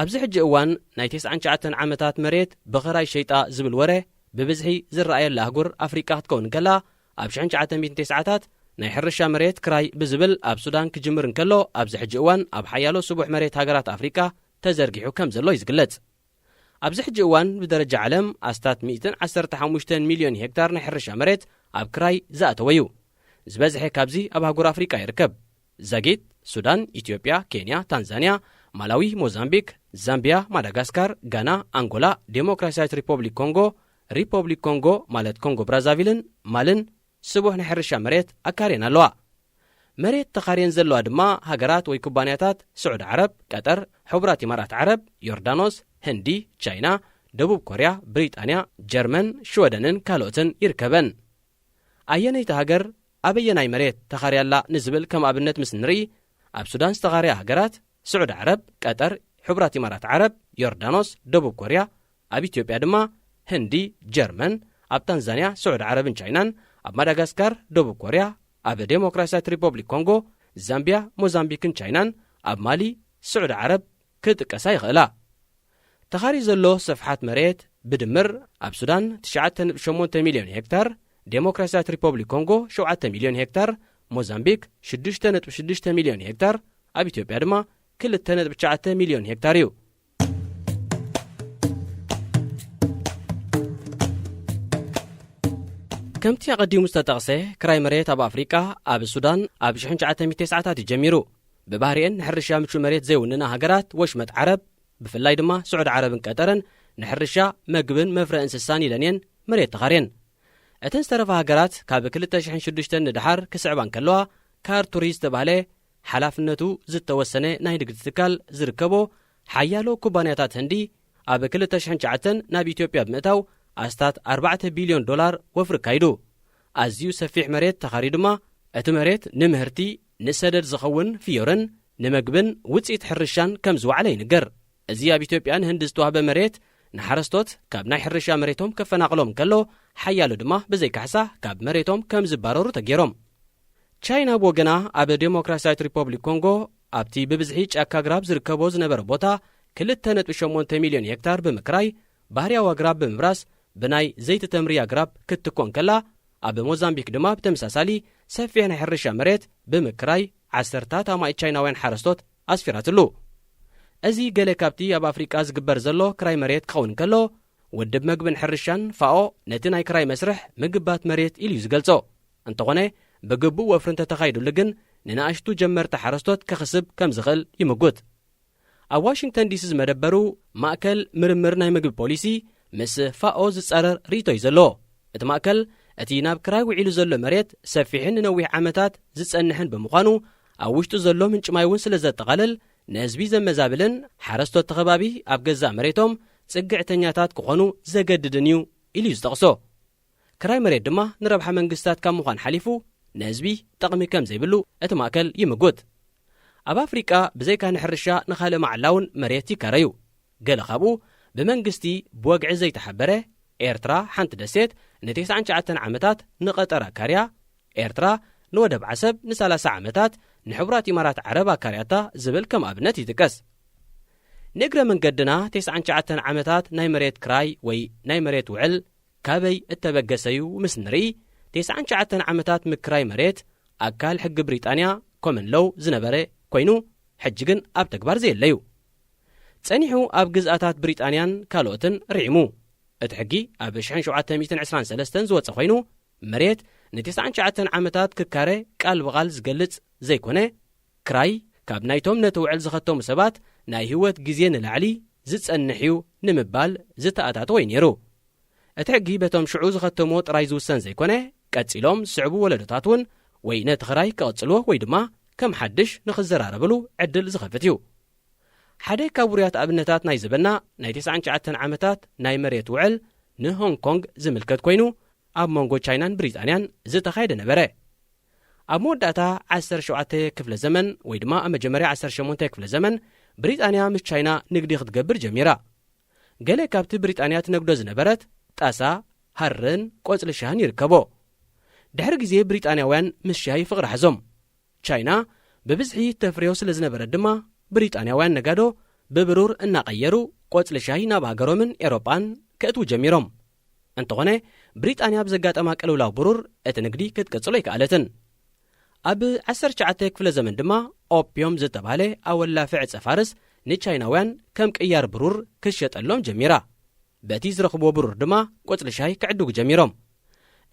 ኣብዚ ሕጂ እዋን ናይ ተስዓን ትሽዓተን ዓመታት መሬት ብኽራይ ሸይጣ ዝብል ወረ ብብዝሒ ዝረኣየላ ኣህጉር ኣፍሪቃ ክትከውን እንከላ፣ ኣብ ሽሕን ትሽዓተ ሚእትን ተስዓታት ናይ ሕርሻ መሬት ክራይ ብዝብል ኣብ ሱዳን ክጅምር እንከሎ፣ ኣብዚ ሕጂ እዋን ኣብ ሓያሎ ስቡሕ መሬት ሃገራት ኣፍሪቃ ተዘርጊሑ ከም ዘሎ እዩ ዝግለጽ። ኣብዚ ሕጂ እዋን ብደረጃ ዓለም ኣስታት ሚእትን ዓሰርተ ሓሙሽተን ሚልዮን ሄክታር ናይ ሕርሻ መሬት ኣብ ክራይ ዝኣተወ እዩ። ዝበዝሐ ካብዚ ኣብ ኣህጉር ኣፍሪቃ ይርከብ። ዛጊት ሱዳን፣ ኢትዮጵያ፣ ኬንያ፣ ታንዛንያ፣ ማላዊ፣ ሞዛምቢክ፣ ዛምቢያ፣ ማዳጋስካር፣ ጋና፣ ኣንጎላ፣ ዴሞክራሲያዊት ሪፖብሊክ ኮንጎ፣ ሪፖብሊክ ኮንጎ ማለት ኮንጎ ብራዛቪልን ማልን ስቡሕ ናይ ሕርሻ መሬት ኣካርየን ኣለዋ። መሬት ተኻርየን ዘለዋ ድማ ሃገራት ወይ ኩባንያታት ስዑዲ ዓረብ፣ ቀጠር፣ ሕቡራት ኢማራት ዓረብ፣ ዮርዳኖስ፣ ህንዲ፣ ቻይና፣ ደቡብ ኮርያ፣ ብሪጣንያ፣ ጀርመን፣ ሽወደንን ካልኦትን ይርከበን። ኣየነይቲ ሃገር ኣበየናይ መሬት ተኻርያ ኣላ ንዝብል ከም ኣብነት ምስ ንርኢ፣ ኣብ ሱዳን ዝተኻርያ ሃገራት ስዑዲ ዓረብ፣ ቀጠር፣ ሕቡራት ኢማራት ዓረብ፣ ዮርዳኖስ፣ ደቡብ ኮርያ፣ ኣብ ኢትዮጵያ ድማ ህንዲ፣ ጀርመን፣ ኣብ ታንዛንያ፣ ስዑዲ ዓረብን ቻይናን፣ ኣብ ማዳጋስካር፣ ደቡብ ኮርያ፣ ኣብ ዴሞክራሲያት ሪፖብሊክ ኮንጎ፣ ዛምቢያ፣ ሞዛምቢክን ቻይናን፣ ኣብ ማሊ፣ ስዑዲ ዓረብ ክጥቀሳ ይኽእላ። ተኻሪ ዘሎ ስፍሓት መሬት ብድምር ኣብ ሱዳን ትሽዓተ ነጥቢ ሸሞንተ ሚልዮን ሄክታር፣ ዴሞክራሲያት ሪፖብሊክ ኮንጎ ሸውዓተ ሚልዮን ሄክታር፣ ሞዛምቢክ ሽዱሽተ ነጥቢ ሽዱሽተ ሚልዮን ሄክታር፣ ኣብ ኢትዮጵያ ድማ ክልተ ነጥቢ ትሽዓተ ሚልዮን ሄክታር እዩ። ከምቲ ኣቐዲሙ ዝተጠቕሰ፣ ክራይ መሬት ኣብ ኣፍሪቃ፣ ኣብ ሱዳን ኣብ ሽሕን ትሽዓተ ሚእቲ ተስዓታት እዩ ጀሚሩ። ብባህሪኤን ንሕርሻ ምቹ መሬት ዘይውንና ሃገራት ወሽመጥ ዓረብ፣ ብፍላይ ድማ ስዑዲ ዓረብን ቀጠርን፣ ንሕርሻ፣ መግብን መፍረ እንስሳን ኢለን እየን መሬት ተኻርየን። እተን ዝተረፋ ሃገራት ካብ ክልተ ሽሕን ሽዱሽተን ንድሓር ክስዕባ እንከለዋ፣ ካርቱሪ ዝተባህለ ሓላፍነቱ ዝተወሰነ ናይ ንግዲ ትካል ዝርከቦ ሓያሎ ኩባንያታት ህንዲ፣ ኣብ ክልተ ሽሕን ትሽዓተን ናብ ኢትዮጵያ ብምእታው ኣስታት ኣርባዕተ ቢልዮን ዶላር ወፍሪ ኣካይዱ። ኣዝዩ ሰፊሕ መሬት ተኻርዩ ድማ፣ እቲ መሬት ንምህርቲ፣ ንሰደድ ዝኸውን ፍዮርን ንመግብን ውጽኢት ሕርሻን ከም ዝወዓለ ይንገር። እዚ ኣብ ኢትዮጵያን ህንዲ ዝተዋህበ መሬት ንሓረስቶት ካብ ናይ ሕርሻ መሬቶም ከፈናቕሎም እንከሎ፣ ሓያሎ ድማ ብዘይካሕሳ ካብ መሬቶም ከም ዝባረሩ ተገይሮም። ቻይና ብወገና ኣብ ዴሞክራሲያዊት ሪፖብሊክ ኮንጎ ኣብቲ ብብዝሒ ጫካ ኣግራብ ዝርከቦ ዝነበረ ቦታ ክልተ ነጥቢ ሸሞንተ ሚልዮን ሄክታር ብምክራይ፣ ባህርያዊ ኣግራብ ብምብራስ ብናይ ዘይቲ ተምሪ ኣግራብ ክትትኮ እንከላ፣ ኣብ ሞዛምቢክ ድማ ብተመሳሳሊ ሰፊሕ ናይ ሕርሻ መሬት ብምክራይ ዓሰርታት ኣማኢት ቻይናውያን ሓረስቶት ኣስፊራትሉ። እዚ ገለ ካብቲ ኣብ ኣፍሪቃ ዝግበር ዘሎ ክራይ መሬት ክኸውን እንከሎ፣ ውድብ መግብን ሕርሻን ፋኦ ነቲ ናይ ክራይ መስርሕ ምግባት መሬት ኢሉ እዩ ዝገልጾ። እንተኾነ፣ ብግቡእ ወፍሪ እንተተኻይዱሉ ግን ንንኣሽቱ ጀመርቲ ሓረስቶት ከኽስብ ከም ዝኽእል ይምጉት። ኣብ ዋሽንግተን ዲሲ ዝመደበሩ ማእከል ምርምር ናይ ምግቢ ፖሊሲ ምስ ፋኦ ዝጻረር ርእይቶ እዩ ዘለዎ። እቲ ማእከል፣ እቲ ናብ ክራይ ውዒሉ ዘሎ መሬት ሰፊሕን ንነዊሕ ዓመታት ዝጸንሕን ብምዃኑ፣ ኣብ ውሽጡ ዘሎ ምንጪ ማይ እውን ስለ ዘጠቓልል፣ ንህዝቢ ዘመዛብልን ሓረስቶት እቲ ከባቢ ኣብ ገዛእ መሬቶም ጽግዕተኛታት ክኾኑ ዘገድድን እዩ ኢሉ እዩ ዝጠቕሶ። ክራይ መሬት ድማ ንረብሓ መንግስታት ካብ ምዃን ሓሊፉ ንህዝቢ ጠቕሚ ከም ዘይብሉ እቲ ማእከል ይምጉት። ኣብ ኣፍሪቃ ብዘይካ ንሕርሻ ንኻልእ መዓላ እውን መሬት ይካረዩ። ገለ ካብኡ ብመንግስቲ ብወግዒ ዘይተሓበረ፣ ኤርትራ ሓንቲ ደሴት ንተስዓን ትሽዓተን ዓመታት ንቐጠር ኣካርያ፣ ኤርትራ ንወደብ ዓሰብ ንሰላሳ ዓመታት ንሕቡራት ኢማራት ዓረብ ኣካርያታ ዝብል ከም ኣብነት ይጥቀስ። ንእግረ መንገድና ተስዓን ትሽዓተን ዓመታት ናይ መሬት ክራይ ወይ ናይ መሬት ውዕል ካበይ እተበገሰ እዩ ምስ ንርኢ፣ ተስዓን ትሽዓተን ዓመታት ምክራይ መሬት ኣካል ሕጊ ብሪጣንያ ኮመን ሎው ዝነበረ ኮይኑ፣ ሕጂ ግን ኣብ ተግባር ዘየለ እዩ። ጸኒሑ ኣብ ግዝኣታት ብሪጣንያን ካልኦትን ርዒሙ። እቲ ሕጊ ኣብ ሽሕን ሸውዓተ ሚእትን ዕስራን ሰለስተን ዝወጸ ኮይኑ፣ መሬት ንተስዓን ትሽዓተን ዓመታት ክካረ ቃል ብቓል ዝገልጽ ዘይኮነ፣ ክራይ ካብ ናይቶም ነቲ ውዕል ዝኸተሙ ሰባት ናይ ህይወት ግዜ ንላዕሊ ዝጸንሕ እዩ ንምባል ዝተኣታተወ እዩ ነይሩ። እቲ ሕጊ በቶም ሽዑ ዝኸተምዎ ጥራይ ዝውሰን ዘይኮነ፣ ቀጺሎም ዝስዕቡ ወለዶታት እውን ወይ ነቲ ክራይ ክቕጽልዎ ወይ ድማ ከም ሓድሽ ንኽዘራረብሉ ዕድል ዝኸፍት እዩ። ሓደ ካብ ውሩያት ኣብነታት ናይ ዘበና ናይ ተስዓን ትሽዓተን ዓመታት ናይ መሬት ውዕል ንሆንግ ኮንግ ዝምልከት ኮይኑ፣ ኣብ መንጎ ቻይናን ብሪጣንያን ዝተኻየደ ነበረ። ኣብ መወዳእታ ዓሰርተ ሸውዓተ ክፍለ ዘመን ወይ ድማ ኣብ መጀመርያ ዓሰርተ ሸሞንተ ክፍለ ዘመን ብሪጣንያ ምስ ቻይና ንግዲ ክትገብር ጀሚራ። ገለ ካብቲ ብሪጣንያ ትነግዶ ዝነበረት ጣሳ፣ ሃርን ቆጽሊ ሻህን ይርከቦ። ድሕሪ ግዜ ብሪጣንያውያን ምስ ሻሂ ፍቕሪ ሓዞም። ቻይና ብብዝሒ ተፍርዮ ስለ ዝነበረት ድማ ብሪጣንያውያን ነጋዶ ብብሩር እናቐየሩ ቆጽሊ ሻሂ ናብ ሃገሮምን ኤሮጳን ከእትዉ ጀሚሮም። እንተኾነ፣ ብሪጣንያ ብዘጋጠማ ቅልውላው ብሩር እቲ ንግዲ ክትቅጽሎ ኣይከኣለትን። ኣብ ዓሰርተ ትሽዓተ ክፍለ ዘመን ድማ ኦፕዮም ዝተባህለ ኣወላፊ ዕጸ ፋርስ ንቻይናውያን ከም ቅያር ብሩር ክትሸጠሎም ጀሚራ። በቲ ዝረኽብዎ ብሩር ድማ ቆጽሊ ሻሂ ክዕድጉ ጀሚሮም።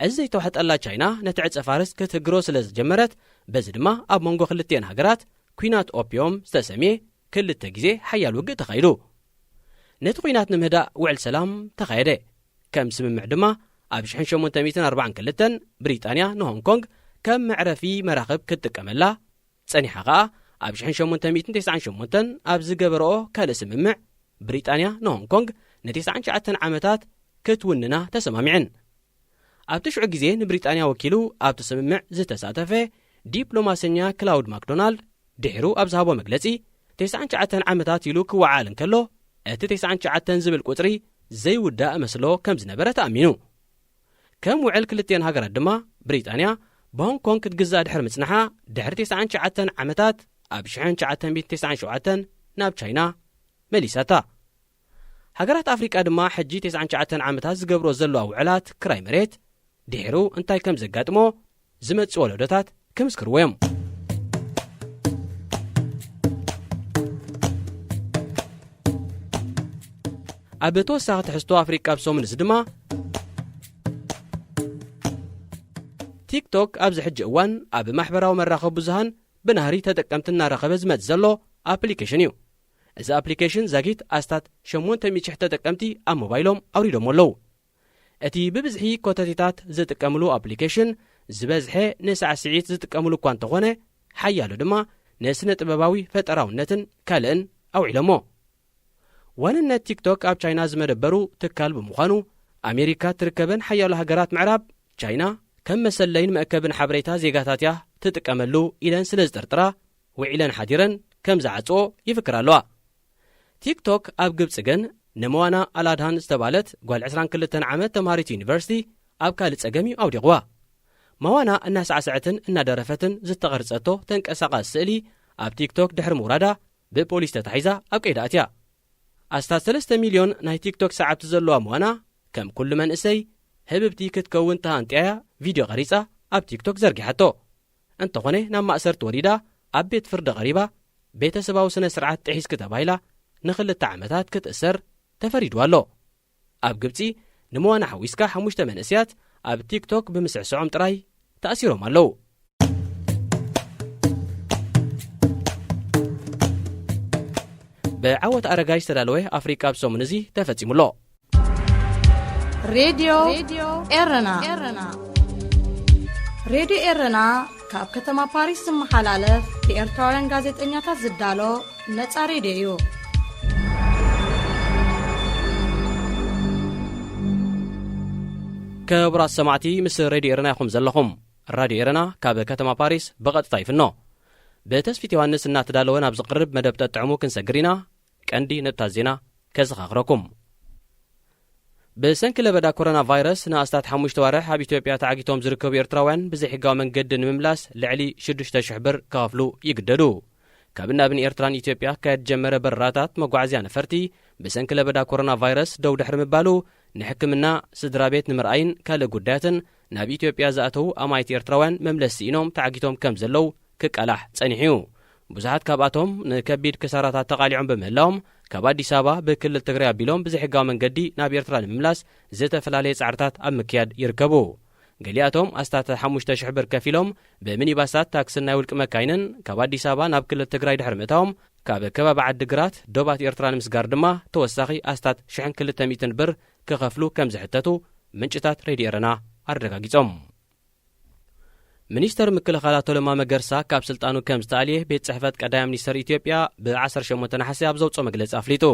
እዚ ዘይተዋሕጠላ ቻይና ነቲ ዕጸ ፋርስ ክትህግሮ ስለ ዝጀመረት፣ በዚ ድማ ኣብ መንጎ ክልቲኤን ሃገራት ኲናት ኦፕዮም ዝተሰምየ ክልተ ግዜ ሓያል ውግእ ተኻይዱ። ነቲ ኲናት ንምህዳእ ውዕል ሰላም ተኻየደ። ከም ስምምዕ ድማ ኣብ ሽሕን ሸሞንተ ሚእትን ኣርባዓን ክልተን ብሪጣንያ ንሆንግ ኮንግ ከም መዕረፊ መራኽብ ክትጥቀመላ ጸኒሓ ኸኣ፣ ኣብ ሽሕን ሸሞንተ ሚእትን ተስዓን ሸሞንተን ኣብ ዝገበረኦ ካልእ ስምምዕ፣ ብሪጣንያ ንሆንግ ኮንግ ንተስዓን ትሽዓተን ዓመታት ክትውንና ተሰማሚዐን። ኣብቲ ሽዑ ግዜ ንብሪጣንያ ወኪሉ ኣብቲ ስምምዕ ዝተሳተፈ ዲፕሎማሰኛ ክላውድ ማክዶናልድ ድሒሩ ኣብ ዝሃቦ መግለጺ፣ ተስዓን ትሽዓተን ዓመታት ኢሉ ክወዓል እንከሎ፣ እቲ ተስዓን ትሽዓተን ዝብል ቁጽሪ ዘይውዳእ መስሎ ከም ዝነበረ ተኣሚኑ። ከም ውዕል ክልቲኤን ሃገራት ድማ፣ ብሪጣንያ ብሆንግ ኮንግ ክትግዛእ ድሕሪ ምጽንሓ፣ ድሕሪ ተስዓን ትሽዓተን ዓመታት፣ ኣብ ሽሕን ትሽዓተ ሚእትን ተስዓን ሸውዓተን ናብ ቻይና መሊሳታ። ሃገራት ኣፍሪቃ ድማ፣ ሕጂ ተስዓን ትሽዓተን ዓመታት ዝገብሮ ዘለዋ ውዕላት ክራይ መሬት፣ ድሒሩ እንታይ ከም ዘጋጥሞ ዝመጽእ ወለዶታት ክምስክርዎ እዮም። ኣብ ተወሳኺ ትሕዝቶ ኣፍሪቃ ኣብ ሰሙን እዚ ድማ፣ ቲክቶክ ኣብዚ ሕጂ እዋን ኣብ ማሕበራዊ መራኸቢ ብዙሃን ብናህሪ ተጠቀምቲ እናረኸበ ዝመጽእ ዘሎ ኣፕሊኬሽን እዩ። እዚ ኣፕሊኬሽን ዛጊት ኣስታት ሸሞንተ ሚእቲ ሽሕ ተጠቀምቲ ኣብ ሞባይሎም ኣውሪዶሞ ኣለዉ። እቲ ብብዝሒ ኮተቴታት ዝጥቀምሉ ኣፕሊኬሽን፣ ዝበዝሐ ንሳዕስዒት ዝጥቀምሉ እኳ እንተኾነ፣ ሓያሎ ድማ ንስነ ጥበባዊ ፈጠራውነትን ካልእን ኣውዒሎሞ። ዋንነት ቲክቶክ ኣብ ቻይና ዝመደበሩ ትካል ብምዃኑ፣ ኣሜሪካ ትርከበን ሓያሎ ሃገራት ምዕራብ፣ ቻይና ከም መሰለይን መእከብን ሓበሬታ ዜጋታት እያ ትጥቀመሉ ኢለን ስለ ዝጥርጥራ፣ ውዒለን ሓዲረን ከም ዝዓጽኦ ይፍክራ ኣለዋ። ቲክቶክ ኣብ ግብጺ ግን፣ ንመዋና ኣልኣድሃን ዝተባህለት ጓል ዕስራን ክልተን ዓመት ተምሃሪት ዩኒቨርሲቲ ኣብ ካልእ ጸገም እዩ ኣውዲቕዋ። መዋና እናሳዕሰዐትን እናደረፈትን ዝተቐርጸቶ ተንቀሳቓሲ ስእሊ ኣብ ቲክቶክ ድሕሪ ምውራዳ፣ ብፖሊስ ተታሒዛ ኣብ ቀይዲ ኣትያ። ኣስታት ሰለስተ ሚልዮን ናይ ቲክቶክ ሰዓብቲ ዘለዋ መዋና፣ ከም ኩሉ መንእሰይ፣ ህብብቲ ክትከውን ተሃንጥያ እያ ቪድዮ ቀሪጻ ኣብ ቲክቶክ ዘርጊሓቶ። እንተኾነ፣ ናብ ማእሰርቲ ወሪዳ ኣብ ቤት ፍርዲ ቀሪባ፣ ቤተሰባዊ ስነ ስርዓት ጥሒስኪ ተባሂላ ንኽልተ ዓመታት ክትእሰር ተፈሪድዋ ኣሎ። ኣብ ግብጺ፣ ንመዋና ሓዊስካ ሓሙሽተ መንእሰያት ኣብ ቲክቶክ ብምስዕስዖም ጥራይ ተኣሲሮም ኣለዉ። ብዓወት ኣረጋይ ዝተዳለወ ኣፍሪቃ ኣብ ሰሙን እዚ ተፈጺሙ ኣሎ። ሬድዮ ኤረና። ሬድዮ ኤረና ካብ ከተማ ፓሪስ ዝመሓላለፍ ብኤርትራውያን ጋዜጠኛታት ዝዳሎ ነጻ ሬድዮ እዩ። ክቡራት ሰማዕቲ፣ ምስ ሬድዮ ኤረና ኢኹም ዘለኹም። ራድዮ ኤረና ካብ ከተማ ፓሪስ ብቐጥታ ይፍኖ። ብተስፊት ዮሃንስ እናተዳለወ ናብ ዝቕርብ መደብ ጠጥዕሙ ክንሰግር ኢና። ቀንዲ ነጥብታት ዜና ከዘኻኽረኩም። ብሰንኪ ለበዳ ኮሮና ቫይረስ ንኣስታት ሓሙሽተ ዋርሕ ኣብ ኢትዮጵያ ተዓጊቶም ዝርከቡ ኤርትራውያን ብዘይሕጋዊ መንገዲ ንምምላስ ልዕሊ ሽዱሽተ ሽሕ ብር ክኸፍሉ ይግደዱ። ካብን ናብን ኤርትራን ኢትዮጵያ ክካየድ ጀመረ በረራታት መጓዓዝያ ነፈርቲ ብሰንኪ ለበዳ ኮሮና ቫይረስ ደው ድሕሪ ምባሉ፣ ንሕክምና፣ ስድራ ቤት ንምርኣይን ካልእ ጉዳያትን ናብ ኢትዮጵያ ዝኣተዉ ኣማኢት ኤርትራውያን መምለሲ ስኢኖም ተዓጊቶም ከም ዘለዉ ክቃላሕ ጸኒሑ እዩ። ብዙሓት ካብኣቶም ንከቢድ ክሳራታት ተቓሊዖም ብምህላዎም፣ ካብ ኣዲስ ኣበባ ብክልል ትግራይ ኣቢሎም ብዘይሕጋዊ መንገዲ ናብ ኤርትራ ንምምላስ ዝተፈላለየ ጻዕርታት ኣብ ምክያድ ይርከቡ። ገሊኣቶም ኣስታት ሓሙሽተ ሽሕ ብር ከፊሎም ብሚኒባሳት፣ ታክስን ናይ ውልቂ መካይንን ካብ ኣዲስ ኣበባ ናብ ክልል ትግራይ ድሕሪ ምእታዎም፣ ካብ ከባቢ ዓዲ ግራት ዶባት ኤርትራ ንምስጋር ድማ ተወሳኺ ኣስታት ሽሕን ክልተ ሚእትን ብር ክኸፍሉ ከም ዝሕተቱ ምንጭታት ሬድዮ ኤረና ኣረጋጊጾም። ሚኒስተር ምክልኻል ኣቶ ለማ መገርሳ ካብ ስልጣኑ ከም ዝተኣልየ ቤት ጽሕፈት ቀዳማይ ሚኒስተር ኢትዮጵያ ብ ዓሰርተ ሸሞንተ ነሓሰ ኣብ ዘውጽኦ መግለጺ ኣፍሊጡ።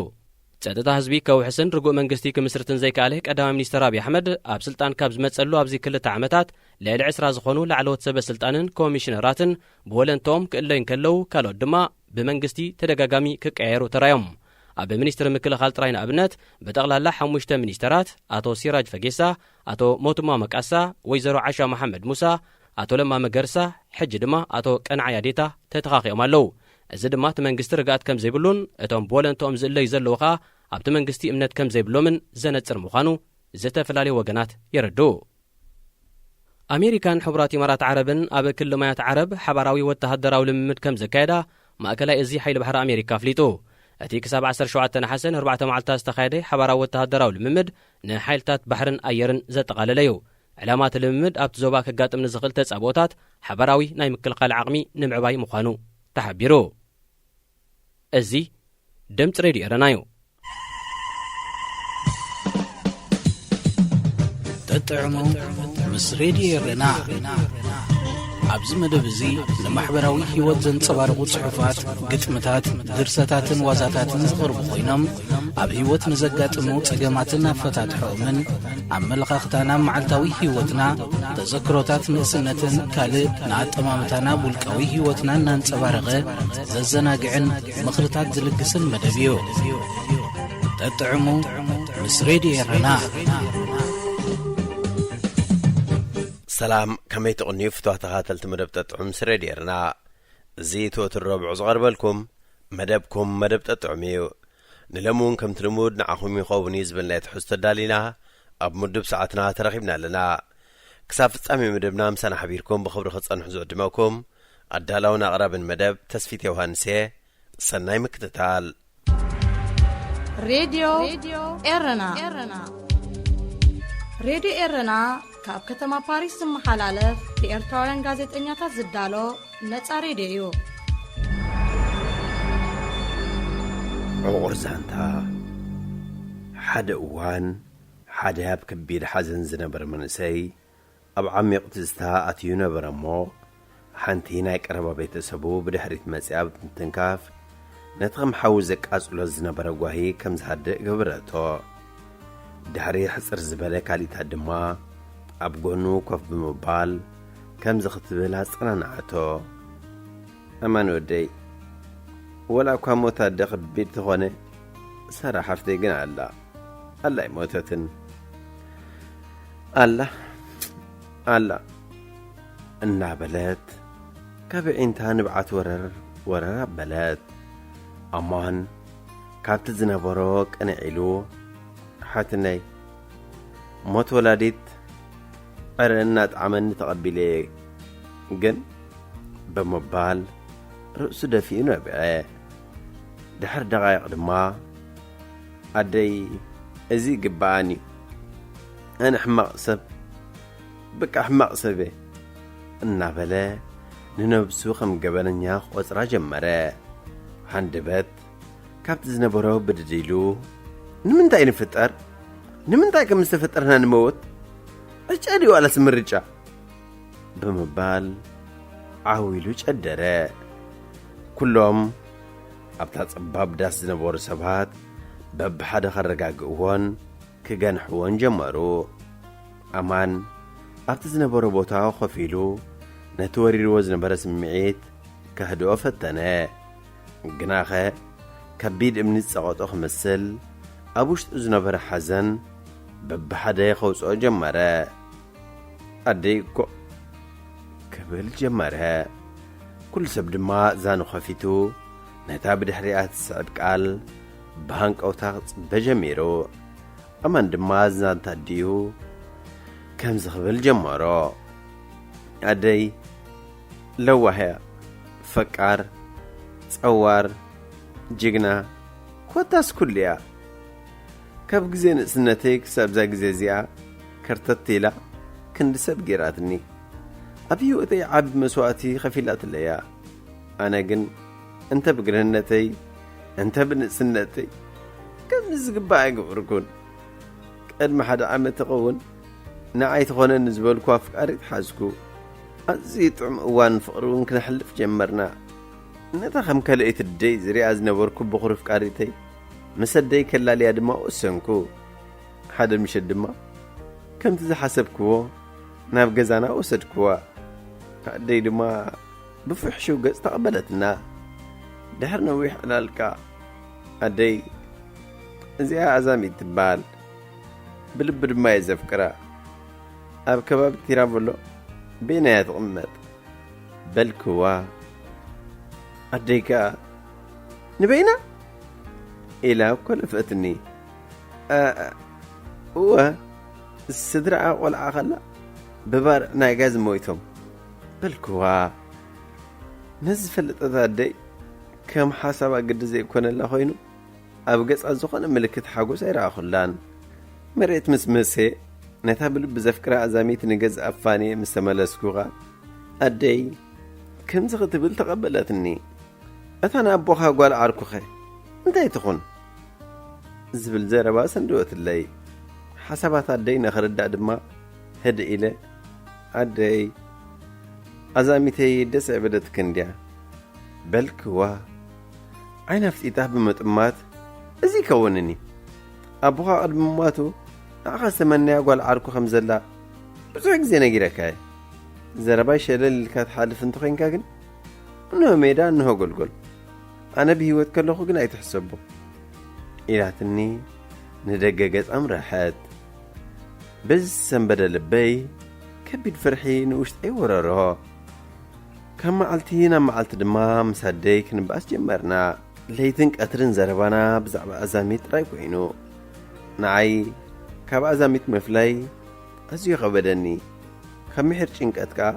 ጸጥታ ህዝቢ ከውሕስን ርጉእ መንግስቲ ክምስርትን ዘይከኣለ ቀዳማይ ሚኒስተር ኣብይ ኣሕመድ፣ ኣብ ስልጣን ካብ ዝመጸሉ ኣብዚ ክልተ ዓመታት ልዕሊ ዕስራ ዝኾኑ ላዕለዎት ሰበ ስልጣንን ኮሚሽነራትን ብወለንትኦም ክእለዩ እንከለዉ፣ ካልኦት ድማ ብመንግስቲ ተደጋጋሚ ክቀያየሩ ተራዮም። ኣብ ሚኒስትሪ ምክልኻል ጥራይ ንኣብነት ብጠቕላላ ሓሙሽተ ሚኒስተራት፣ ኣቶ ሲራጅ ፈጌሳ፣ ኣቶ ሞቱማ መቃሳ፣ ወይዘሮ ዓሻ መሓመድ ሙሳ፣ ኣቶ ለማ መገርሳ፣ ሕጂ ድማ ኣቶ ቀንዓ ያዴታ ተተኻኺኦም ኣለዉ። እዚ ድማ እቲ መንግስቲ ርግኣት ከም ዘይብሉን እቶም ብወለንትኦም ዝእለዩ ዘለዉ ኸኣ ኣብቲ መንግስቲ እምነት ከም ዘይብሎምን ዘነጽር ምዃኑ ዝተፈላለዩ ወገናት የረድኡ። ኣሜሪካን ሕቡራት ኢማራት ዓረብን ኣብ ክሊ ማያት ዓረብ ሓባራዊ ወተሃደራዊ ልምምድ ከም ዘካየዳ ማእከላይ እዚ ሓይሊ ባሕሪ ኣሜሪካ ኣፍሊጡ። እቲ ክሳብ ዓሰርተ ሸውዓተ ነሓሰ ንኣርባዕተ መዓልታት ዝተኻየደ ሓባራዊ ወተሃደራዊ ልምምድ ንሓይልታት ባሕርን ኣየርን ዘጠቓለለ እዩ። ዕላማ እቲ ልምምድ ኣብቲ ዞባ ከጋጥም ንዝኽእል ተጻብኦታት ሓባራዊ ናይ ምክልኻል ዓቕሚ ንምዕባይ ምዃኑ ተሓቢሩ። እዚ ድምፂ ሬድዮ ኤረና እዩ። ጠጥዕሙ ምስ ሬድዮ ኤረና። ኣብዚ መደብ እዚ ንማሕበራዊ ህይወት ዘንጸባርቑ ጽሑፋት፣ ግጥምታት፣ ድርሰታትን ዋዛታትን ዝቐርቡ ኮይኖም፣ ኣብ ህይወት ንዘጋጥሙ ጸገማትን ኣፈታትሖኦምን፣ ኣመለኻኽታና ኣብ መዓልታዊ ህይወትና፣ ተዘክሮታት ንእስነትን ካልእ ንኣጠማምታና ኣብ ውልቃዊ ህይወትና እናንጸባረቐ ዘዘናግዕን ምኽርታት ዝልግስን መደብ እዩ። ጠጥዕሙ ምስ ሬድዮ ኤረና። ሰላም፣ ከመይ ትቕንዩ ፍትዋ ተኸታተልቲ መደብ ጠጥዑም ምስ ሬድዮ ኤረና? እዚ ትወትር ረብዑ ዝቐርበልኩም መደብኩም መደብ ጠጥዑም እዩ። ንለሚ እውን ከምቲ ልሙድ ንዓኹም ይኸውን እዩ ዝበልናዮ ትሕዝቶ ኣዳሊና ኣብ ምዱብ ሰዓትና ተረኺብና ኣለና። ክሳብ ፍጻሜ መደብና ምሳና ሓቢርኩም ብኽብሪ ክጸንሑ ዝዕድመኩም ኣዳላውን ኣቕራብን መደብ ተስፊት ዮሃንስ እየ። ሰናይ ምክትታል። ሬድዮ ኤረና። ሬድዮ ኤረና ካብ ከተማ ፓሪስ ዝመሓላለፍ ብኤርትራውያን ጋዜጠኛታት ዝዳሎ ነጻ ሬድዮ እዩ። ዕቑር ዛንታ። ሓደ እዋን ሓደ ኣብ ከቢድ ሓዘን ዝነበረ መንእሰይ ኣብ ዓሚቕ ትዝታ ኣትዩ ነበረ እሞ፣ ሓንቲ ናይ ቀረባ ቤተሰቡ ብድሕሪት መጺኣ ብምትንካፍ፣ ነቲ ከም ሓዊ ዘቃጽሎ ዝነበረ ጓሂ ከም ዝሃድእ ገበረቶ። ድሕሪ ሕጽር ዝበለ ካሊእታት ድማ ኣብ ጎኑ ኮፍ ብምባል ከምዚ ክትብል ኣጸናንዓቶ። "ኣማን ወደይ፣ ወላ እኳ ሞት ኣደ ከቢድ ተኾነ፣ ሳራ ሓፍተይ ግን ኣላ፣ ኣላ ኣይሞተትን። ኣላ፣ ኣላ" እናበለት ካብ ኣዒንታ ንብዓት ወረር ወረር ኣበለት። ኣማን ካብቲ ዝነበሮ ቅንዕ ኢሉ፣ "ሓትነይ፣ ሞት ወላዲት ዕረ እናጥዓመኒ ተቐቢለየ ግን" ብምባል ርእሱ ደፊኡ ነብዐ። ድሕሪ ደቓይቕ ድማ፣ "ኣደይ፣ እዚ ይግብኣኒ እዩ። ኣነ ሕማቕ ሰብ፣ በቃ ሕማቕ ሰብ እየ" እናበለ ንነብሱ ከም ገበነኛ ክቖጽራ ጀመረ። ሃንደበት ካብቲ ዝነበሮ ብድድ ኢሉ፣ "ንምንታይ ንፍጠር? ንምንታይ ከም ዝተፈጠርና ንመውት? ዕጫ ድዩ ዋላስ ምርጫ?" ብምባል ዓው ኢሉ ጨደረ። ኩሎም ኣብታ ጸባብ ዳስ ዝነበሩ ሰባት በብሓደ ከረጋግእዎን ክገንሕዎን ጀመሩ። ኣማን ኣብቲ ዝነበሮ ቦታ ኮፍ ኢሉ ነቲ ወሪርዎ ዝነበረ ስምዒት ከህድኦ ፈተነ። ግናኸ ከቢድ እምኒ ዝጸቐጦ ክመስል ኣብ ውሽጡ ዝነበረ ሓዘን በብሓደ ከውጽኦ ጀመረ። "ኣደይ እኮ" ክብል ጀመረ። ኩሉ ሰብ ድማ እዛኑ ከፊቱ ነታ ብድሕሪኣ ትስዕብ ቃል ብሃንቀውታ ክጽበ ጀሚሩ። ኣማን ድማ ዛንታ ኣዲኡ ከምዚ ክብል ጀመሮ። ኣደይ ለዋህ እያ፣ ፈቃር፣ ጸዋር፣ ጅግና፣ ኮታስ ኩሉ እያ። ካብ ግዜ ንእስነተይ ክሳብ እዛ ግዜ እዚኣ ከርተት ኢላ ክንዲ ሰብ ገይራትኒ። ኣብ ህይወተይ ዓቢ መስዋእቲ ከፊላትለይ እያ። ኣነ ግን እንተ ብግርህነተይ እንተ ብንእስነተይ ከምዚ ዝግባእ ኣይገበርኩን። ቅድሚ ሓደ ዓመት ይኸውን ንዓይ ትኾነኒ ዝበልኩ ኣፍቃሪት ሓዝኩ። ኣዝዩ ጥዑም እዋን ፍቕሪ እውን ክነሕልፍ ጀመርና። ነታ ከም ከልእቲ ደይ ዝሪኣ ዝነበርኩ ብኹሪ ኣፍቃሪተይ ምስ ኣደይ ከላልያ ድማ ወሰንኩ። ሓደ ምሸት ድማ ከምቲ ዝሓሰብክዎ ናብ ገዛና ወሰድክዋ። ኣደይ ድማ ብፍሕሹው ገጽ ተቐበለትና። ድሕሪ ነዊሕ ዕላል ከኣ ኣደይ፣ "እዚኣ ኣዛሚት ትበሃል፣ ብልቢ ድማ እየ ዘፍቅራ። ኣብ ከባቢ ቲራቮሎ በይና እያ ትቕመጥ" በልክዋ። ኣደይ ከኣ፣ "ንበይና?" ኢላ ኮለፈትኒ። "እ-፣ እወ፣ ስድራኣ ቆልዓ ከላ ብባርዕ ናይ ጋዝ ሞይቶም" በልክዋ። ነዚ ዝፈለጠት ኣደይ ከም ሓሳባ ግዲ ዘይኮነላ ኮይኑ ኣብ ገጻ ዝኾነ ምልክት ሓጎስ ኣይረኣኹላን። መሬት ምስ መሰየ ነታ ብልቢ ዘፍቅራ ኣዛሚት ንገዝኣ ፋንየ ምስ ተመለስኩ ኸኣ ኣደይ ከምዚ ክትብል ተቐበለትኒ። "እታ ንኣቦኻ ጓል ዓርኩኸ እንታይ ትኹን?" ዝብል ዘረባ ሰንደወትለይ። ሓሳባት ኣደይ ንኽርዳእ ድማ ህድእ ኢለ፣ "ኣደይ፣ ኣዛሚተይ ደስ ኣይበለትክን ድያ?" በልክዋ። ዓይና ኣፍጢጣ ብምጥማት፣ "እዚ ይከውንኒ። ኣቦኻ ቅድሚ ምሟቱ ንዓኻ ዝተመነያ ጓል ዓርኩ ከም ዘላ ብዙሕ ግዜ ነጊረካ እየ። ዘረባይ ሸለል ኢልካ ትሓልፍ እንተኾይንካ ግን፣ እንሆ ሜዳ፣ እንሆ ጎልጎል። ኣነ ብህይወት ከለኹ ግን ኣይትሕሰቦ" ኢላትኒ። ንደገ ገጽ ኣምረሐት። በዚ ዝሰንበደ ልበይ ከቢድ ፍርሒ ንውሽጠይ ወረሮ። ካብ መዓልቲ ናብ መዓልቲ ድማ ምስ ኣደይ ክንበኣስ ጀመርና። ለይትን ቀትርን ዘረባና ብዛዕባ ኣዛሚት ጥራይ ኮይኑ። ንዓይ ካብ ኣዛሚት ምፍላይ ኣዝዩ ከበደኒ። ካብ ምሒር ጭንቀት ከኣ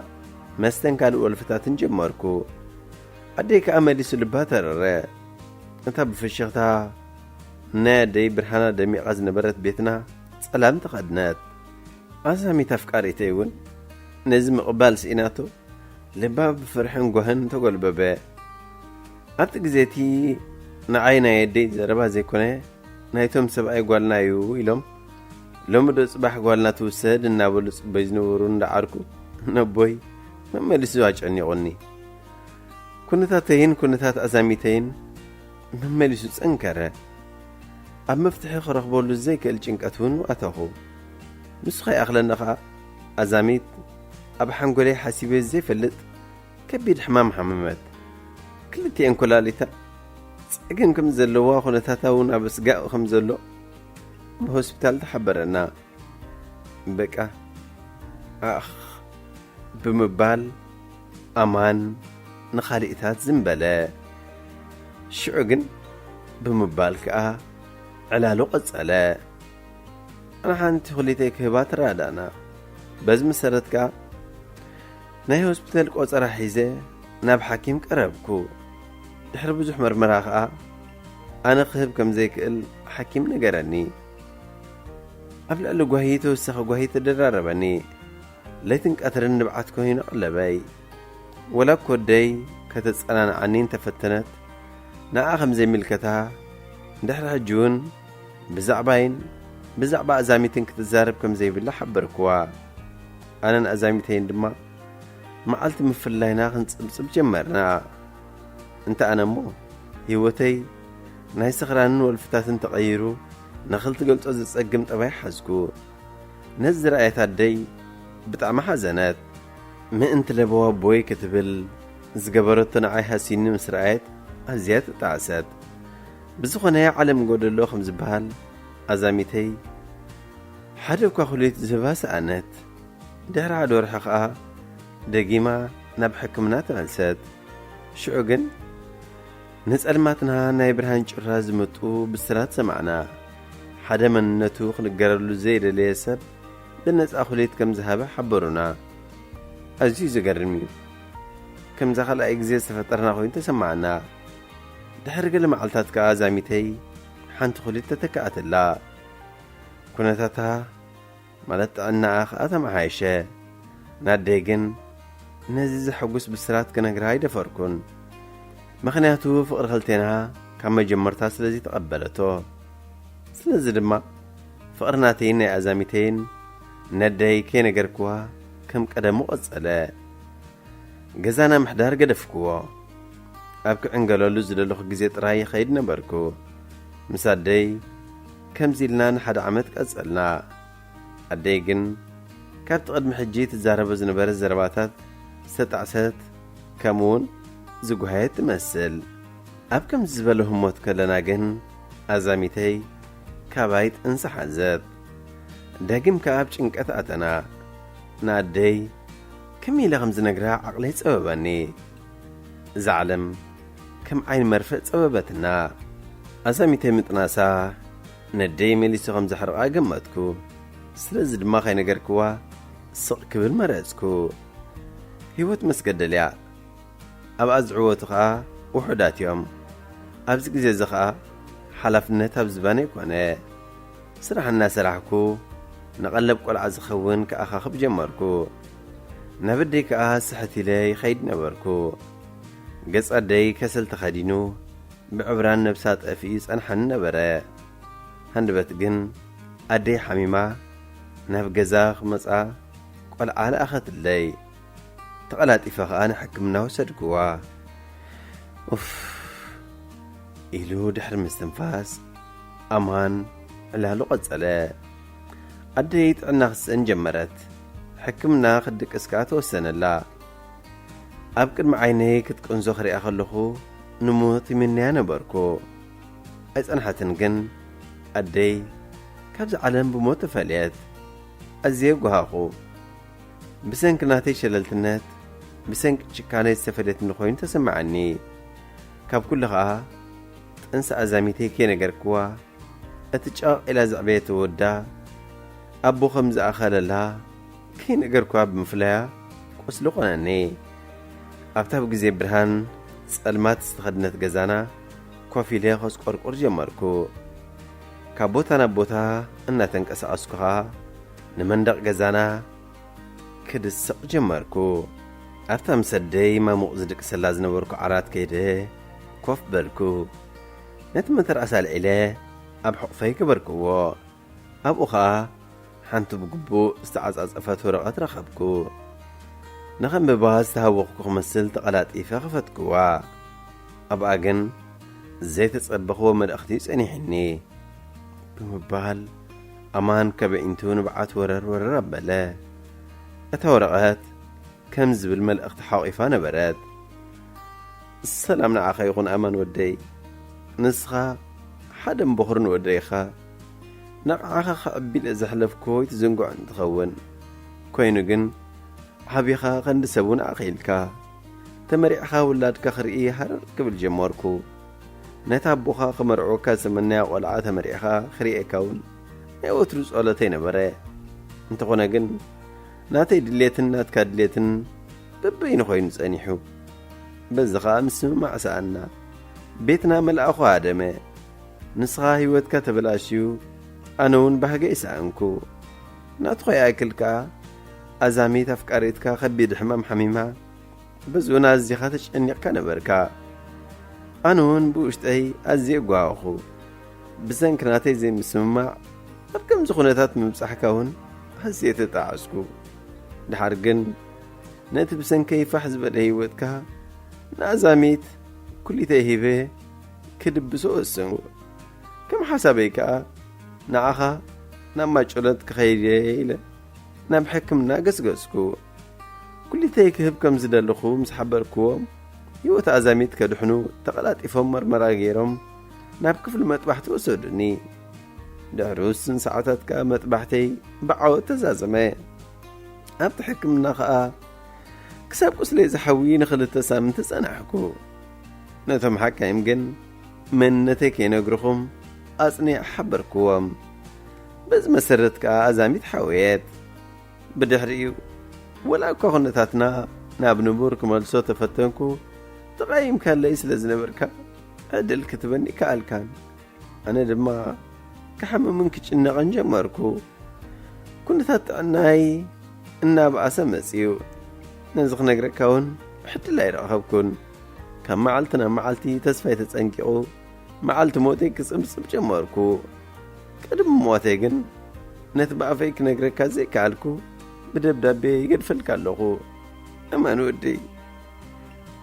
መስተን ካልእ ወልፍታትን ጀመርኩ። ኣደይ ከኣ መሊሱ ልባ ተረረ። እታ ብፍሽኽታ ናይ ኣደይ ብርሃና ደሚቓ ዝነበረት ቤትና ጸላም ተኸድነት። ኣዛሚት ኣፍቃሪተይ እውን ነዚ ምቕባል ስኢናቶ ልባ ብፍርሕን ጓህን ተጎልበበ። ኣብቲ ግዜ እቲ ንዓይ ናይ ኣደይ ዘረባ ዘይኮነ ናይቶም ሰብኣይ ጓልና እዩ ኢሎም ሎሚ ዶ ጽባሕ ጓልና ትውሰድ እናበሉ ጽበይ ዝነበሩ እንዳዓርኩ ነቦይ መመሊሱ ኣጨኒቑኒ። ኩነታተይን ኩነታት ኣዛሚተይን መመሊሱ ጸንከረ። ኣብ መፍትሒ ክረኽበሉ ዘይክእል ጭንቀት እውን ኣተኹ። ንሱ ከይኣኽለኒ ኸኣ ኣዛሚት ኣብ ሓንጎለይ ሓሲበ ዘይፈልጥ ከቢድ ሕማም ሓመመት። ክልቲኤን ኮላሊታ ጸገም ከም ዘለዋ ኩነታታ እውን ኣብ ስጋእ ከም ዘሎ ብሆስፒታል ተሓበረና። በቃ ኣኽ ብምባል ኣማን ንኻልኢታት ዝም በለ። ሽዑ ግን ብምባል ከኣ ዕላሉ ቀጸለ። ኣነ ሓንቲ ኩሊተይ ክህባ ተረዳእና። በዚ መሰረት ከኣ ናይ ሆስፒታል ቆጸራ ሒዘ ናብ ሓኪም ቀረብኩ። ድሕሪ ብዙሕ መርመራ ከኣ ኣነ ክህብ ከም ዘይክእል ሓኪም ነገረኒ። ኣብ ልዕሊ ጓሂ ተወሳኺ ጓሂ ተደራረበኒ። ለይትን ቀትርን ንብዓት ኮይኑ ቀለበይ። ወላ እኮ ኣደይ ከተጸናንዓኒ እንተፈተነት፣ ንዓ ከም ዘይምልከታ፣ ድሕሪ ሕጂ እውን ብዛዕባይን ብዛዕባ ኣዛሚትን ክትዛረብ ከም ዘይብላ ሓበርክዋ። ኣነን ኣዛሚተይን ድማ መዓልቲ ምፍልላይና ክንጽብጽብ ጀመርና። እንተ ኣነ እሞ፣ ህይወተይ ናይ ስኽራንን ወልፍታትን ተቐይሩ፣ ንኽልትገልጾ ዘጸግም ጠባይ ሓዝኩ። ነዚ ዝረኣየት ኣደይ ብጣዕሚ ሓዘነት። ምእንቲ ለበዋ ኣቦይ ክትብል ዝገበረቶ ንዓይ ሃሲኒ ምስ ረኣየት ኣዝያ ተጣዕሰት። ብዝኾነ ዓለም ጎደሎ ከም ዝበሃል ኣዛሚተይ ሓደ እኳ ኩሊት ዝህባ ሰኣነት። ድሕሪ ሓደ ወርሒ ኸኣ ደጊማ ናብ ሕክምና ተመልሰት። ሽዑ ግን ንጸልማትና ናይ ብርሃን ጭራ ዝመጡ ብስራት ሰማዕና። ሓደ መንነቱ ክንገረሉ ዘይደለየ ሰብ ብነጻ ኩሊት ከም ዝሃበ ሓበሩና። ኣዝዩ ዘገርም እዩ። ከምዛ ካልኣይ ግዜ ዝተፈጠርና ኮይኑ ተሰማዓና። ድሕሪ ገለ መዓልታት ከኣ ዛሚተይ ሓንቲ ኩሊት ተተክኣትላ። ኩነታታ ማለት ጥዕናኣ ከኣ ተመሓየሸ። ናደይ ግን ነዚ ዘሐጉስ ብስራት ክነግራ ኣይደፈርኩን። ምኽንያቱ ፍቕሪ ክልቴና ካብ መጀመርታ ስለዚ ተቐበለቶ። ስለዚ ድማ ፍቕሪ ናተይን ናይ ኣዛሚተይን ነደይ ከይነገርክዋ ከም ቀደሙ ቀጸለ። ገዛና ምሕዳር ገደፍክዎ። ኣብ ክዕንገለሉ ዝደለኹ ግዜ ጥራይ ይኸይድ ነበርኩ። ምስ ኣደይ ከምዚ ኢልና ንሓደ ዓመት ቀጸልና። ኣደይ ግን ካብቲ ቅድሚ ሕጂ ትዛረቦ ዝነበረት ዘረባታት ዝተጣዕሰት፣ ከምኡውን ዝጓየት ትመስል። ኣብ ከምዚ ዝበለ ህሞት ከለና ግን ኣዛሚተይ ካባይ ጥንሲ ሓዘት። ዳግም ከኣ ኣብ ጭንቀት ኣተና። ንኣደይ ከመይ ኢለ ከም ዝነግራ ዓቕለይ ጸበበኒ። እዛ ዓለም ከም ዓይኒ መርፍእ ጸበበትና። ኣዛሚተይ ምጥናሳ ነደይ መሊሱ ከም ዘሕርቓ ገመትኩ። ስለዚ ድማ ከይነገርክዋ ስቕ ክብል መረጽኩ። ህይወት መስገደል እያ። ኣብ ኣዝዕወቱ ኸኣ ውሑዳት እዮም። ኣብዚ ግዜ እዚ ኸኣ ሓላፍነት ኣብ ዝባነይ ኮነ። ስራሕ እናሰራሕኩ ንቐለብ ቆልዓ ዝኸውን ክኣኻኽብ ጀመርኩ። ናብ ኣደይ ከኣ ስሕት ኢለ ይኸይድ ነበርኩ። ገጽ ኣደይ ከሰል ተኸዲኑ ብዕብራን ነብሳ ጠፊኡ ይጸንሓኒ ነበረ። ሃንደበት ግን ኣደይ ሓሚማ ናብ ገዛ ክመጻ ቆልዓ ለኣኸትለይ። ተቐላጢፈ ኸኣ ንሕክምና ወሰድክዋ። ኡፍ ኢሉ ድሕሪ ምስትንፋስ ኣማን ዕላሉ ቀጸለ። ኣደይ ጥዕና ክትስእን ጀመረት። ሕክምና ክትድቅስ ከኣ ተወሰነላ። ኣብ ቅድሚ ዓይነይ ክትቅንዞ ክሪኣ ከለኹ ንሞት ይምንያ ነበርኩ። ኣይጸንሐትን ግን ኣደይ ካብዚ ዓለም ብሞት ተፈልየት። ኣዝየ ጓሃኹ። ብሰንኪ ናተይ ሸለልትነት፣ ብሰንኪ ጭካነይ ዝተፈልየትኒ ኮይኑ ተሰማዓኒ። ካብ ኩሉ ኸኣ፣ ጥንሲ ኣዛሚተይ ከይነገርክዋ፣ እቲ ጨቕ ኢላ ዘዕበየቶ ወዳ፣ ኣቦ ከም ዝኣኸለላ ከይነገርክዋ ብምፍላያ ቁስሊ ኾነኒ። ኣብታ ብግዜ ብርሃን ጸልማት ዝተኸድነት ገዛና ኮፍ ኢለ ከስቆርቁር ጀመርኩ። ካብ ቦታ ናብ ቦታ እናተንቀሳቐስኩ ኸኣ ንመንደቕ ገዛና ክድስቕ ጀመርኩ። ኣብታ ምስ ኣደይ ማሙቕ ዝድቅሰላ ዝነበርኩ ዓራት ከይደ ኮፍ በልኩ። ነቲ መተርኣስ ኣልዒለ ኣብ ሕቑፈይ ገበርክዎ። ኣብኡ ኸኣ ሓንቲ ብግቡእ ዝተዓጻጸፈት ወረቐት ረኸብኩ። ንኸንብባ ዝተሃወኽኩ ክመስል ተቐላጢፈ ከፈትክዋ። ኣብኣ ግን ዘይተጸበኽዎ መልእኽቲ እዩ ጸኒሕኒ። ብምባል ኣማን ከበዒንቱ ንብዓት ወረር ወረር ኣበለ። እታ ወረቐት ከም ዝብል መልእኽቲ ሓቒፋ ነበረት። ሰላም ንዓኻ ይኹን ኣማን ወደይ። ንስኻ ሓደን በኹርን ወደይ ኢኻ። ንዓኻ ከዕቢ ኢለ ዘሕለፍኩዎ ይትዝንግዖ እንትኸውን፣ ኮይኑ ግን ዓቢኻ ኸንዲ ሰብ እውን ኣኺልካ። ተመሪዕኻ ውላድካ ክርኢ ሃረር ክብል ጀመርኩ። ነታ ኣቦኻ ክመርዕወካ ዝተመነያ ቖልዓ ተመሪዕኻ ክርእየካ እውን ናይ ወትሩ ጸሎተይ ነበረ። እንተኾነ ግን ናተይ ድሌትን ናትካ ድሌትን በበይኑ ኮይኑ ጸኒሑ። በዚ ኸኣ ምስምማዕ ሰኣና። ቤትና መልኣኹ ሃደመ። ንስኻ ህይወትካ ተበላሽዩ፣ ኣነ እውን ባህገይ ሰኣንኩ። ናትኾ ይኣክል ከኣ ኣዛሚት ኣፍቃሪትካ ከቢድ ሕማም ሓሚማ፣ በዚ እውን ኣዚኻ ተጨኒቕካ ነበርካ። ኣነ እውን ብውሽጠይ ኣዝየ ጓሃኹ። ብሰንኪ ናተይ ዘይምስምማዕ ኣብ ከምዚ ኩነታት ምብጻሕካ እውን ኣዝየ ተጣዓስኩ። ድሓር ግን ነቲ ብሰንከይ ፋሕ ዝበለ ህይወትካ ንኣዛሚት ኩሊተይ ሂበ ክድብሶ ወሰንኩ። ከም ሓሳበይ ከኣ ንዓኻ ናብ ማጨሎት ክኸይድ እየ ኢለ ናብ ሕክምና ገስገስኩ። ኩሊተይ ክህብ ከም ዝደለኹ ምስ ሓበርክዎም፣ ህይወት ኣዛሚት ከድሕኑ ተቐላጢፎም መርመራ ገይሮም ናብ ክፍሊ መጥባሕቲ ወሰዱኒ። ድሕሪ ውሱን ሰዓታት ከኣ መጥባሕተይ ብዓወት ተዛዘመ። ኣብቲ ሕክምና ከኣ ክሳብ ቁስለይ ዝሓዊ ንኽልተ ሳምንቲ ጸናሕኩ። ነቶም ሓካይም ግን መንነተይ ከይነግርኹም ኣጽኒዕ ሓበርክዎም። በዚ መሰረት ከኣ ኣዛሚት ሓወየት። ብድሕሪኡ ወላ እኳ ኩነታትና ናብ ንቡር ክመልሶ ተፈተንኩ፣ ተቓይምካለይ ስለ ዝነበርካ ዕድል ክትበኒ ከኣልካን። ኣነ ድማ ክሓምምን ክጭነቕን ጀመርኩ። ኩነታት ጥዕናይ እናበኣሰ መጺኡ። ነዚ ክነግረካ እውን ዕድል ኣይረኸብኩን። ካብ መዓልቲ ናብ መዓልቲ ተስፋይ ተጸንቂቑ፣ መዓልቲ ሞተይ ክጽብጽብ ጀመርኩ። ቅድሚ ሞተይ ግን ነቲ ብኣፈይ ክነግረካ ዘይከኣልኩ ብደብዳቤ ይገድፈልካ ኣለኹ። ኣማን ወደይ፣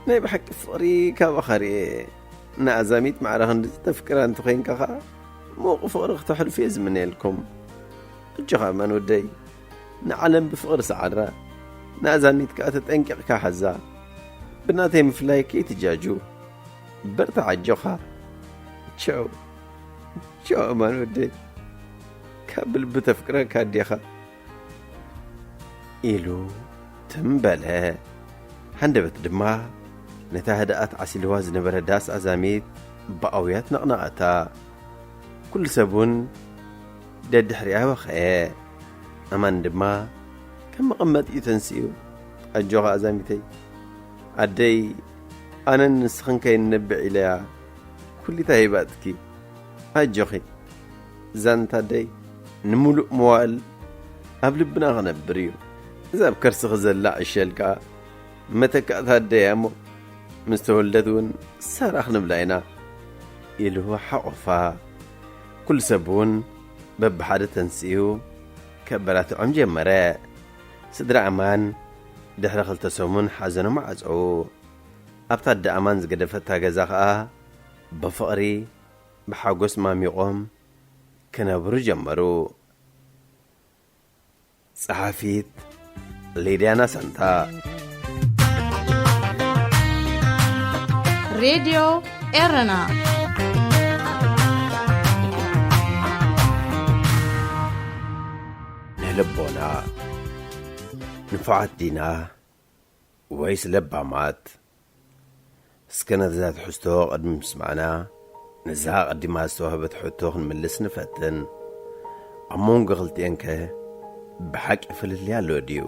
ናይ ብሓቂ ፍቕሪ ካባኻ ርእየ። ንኣዛሚት ማዕረ ክንዲ ተፍቅራ እንተኾይንካ ኸኣ፣ ምዉቕ ፍቕሪ ክተሕልፉ እየ ዝምነየልኩም። ኣጆኻ ኣማን ወደይ፣ ንዓለም ብፍቕሪ ሰዓራ፣ ንኣዛሚት ከኣ ተጠንቂቕካ ሓዛ። ብናተይ ምፍላይ ከይትጃጁ። በርትዕ ኣጆኻ። ቻው። ቻው ኣማን ወደይ። ካብ ልቢ ተፍቅረካ ኣዴኻ። ኢሉ ትም በለ። ሃንደበት ድማ ነታ ህድኣት ዓሲልዋ ዝነበረ ዳስ ኣዛሚት ብኣውያት ነቕነቐታ። ኩሉ ሰብ እውን ደድሕሪኣ በኸየ። ኣማን ድማ ከም መቐመጢኡ ተንሲኡ፣ ኣጆኻ ኣዛሚተይ፣ ኣደይ ኣነን ንስኽን ከይንነብዕ ኢለያ ኩሊታ ሂባትኪ። ኣጆኺ ዛንታ ኣደይ ንምሉእ መዋእል ኣብ ልብና ክነብር እዩ። እዛ ኣብ ከርስኺ ዘላ ዕሸል ከኣ መተካእታ ኣደይ እያ እሞ፣ ምስ ተወልደት እውን ሳራ ክንብላ ኢና፣ ኢሉ ሓቖፋ። ኩሉ ሰብ እውን በብሓደ ተንሲኡ ከበራትዖም ጀመረ። ስድራ ኣማን ድሕሪ ክልተ ሰሙን ሓዘኖም ዓጸዉ። ኣብታ ኣደ ኣማን ዝገደፈታ ገዛ ኸኣ ብፍቕሪ ብሓጎስ ማሚቖም ክነብሩ ጀመሩ። ጸሓፊት ሊድያ ናሳንታ። ሬድዮ ኤረና። ልቦና። ንፉዓት ዲና ወይስ ለባማት? እስከ ነዛ ትሕዝቶ ቅድሚ ምስማዕና፣ ነዛ ኣቐዲማ ዝተዋህበት ሕቶ ክንምልስ ንፈትን። ኣብ መንጎ ክልቲኤንከ ብሓቂ ፍልልይ ኣሎ ድዩ?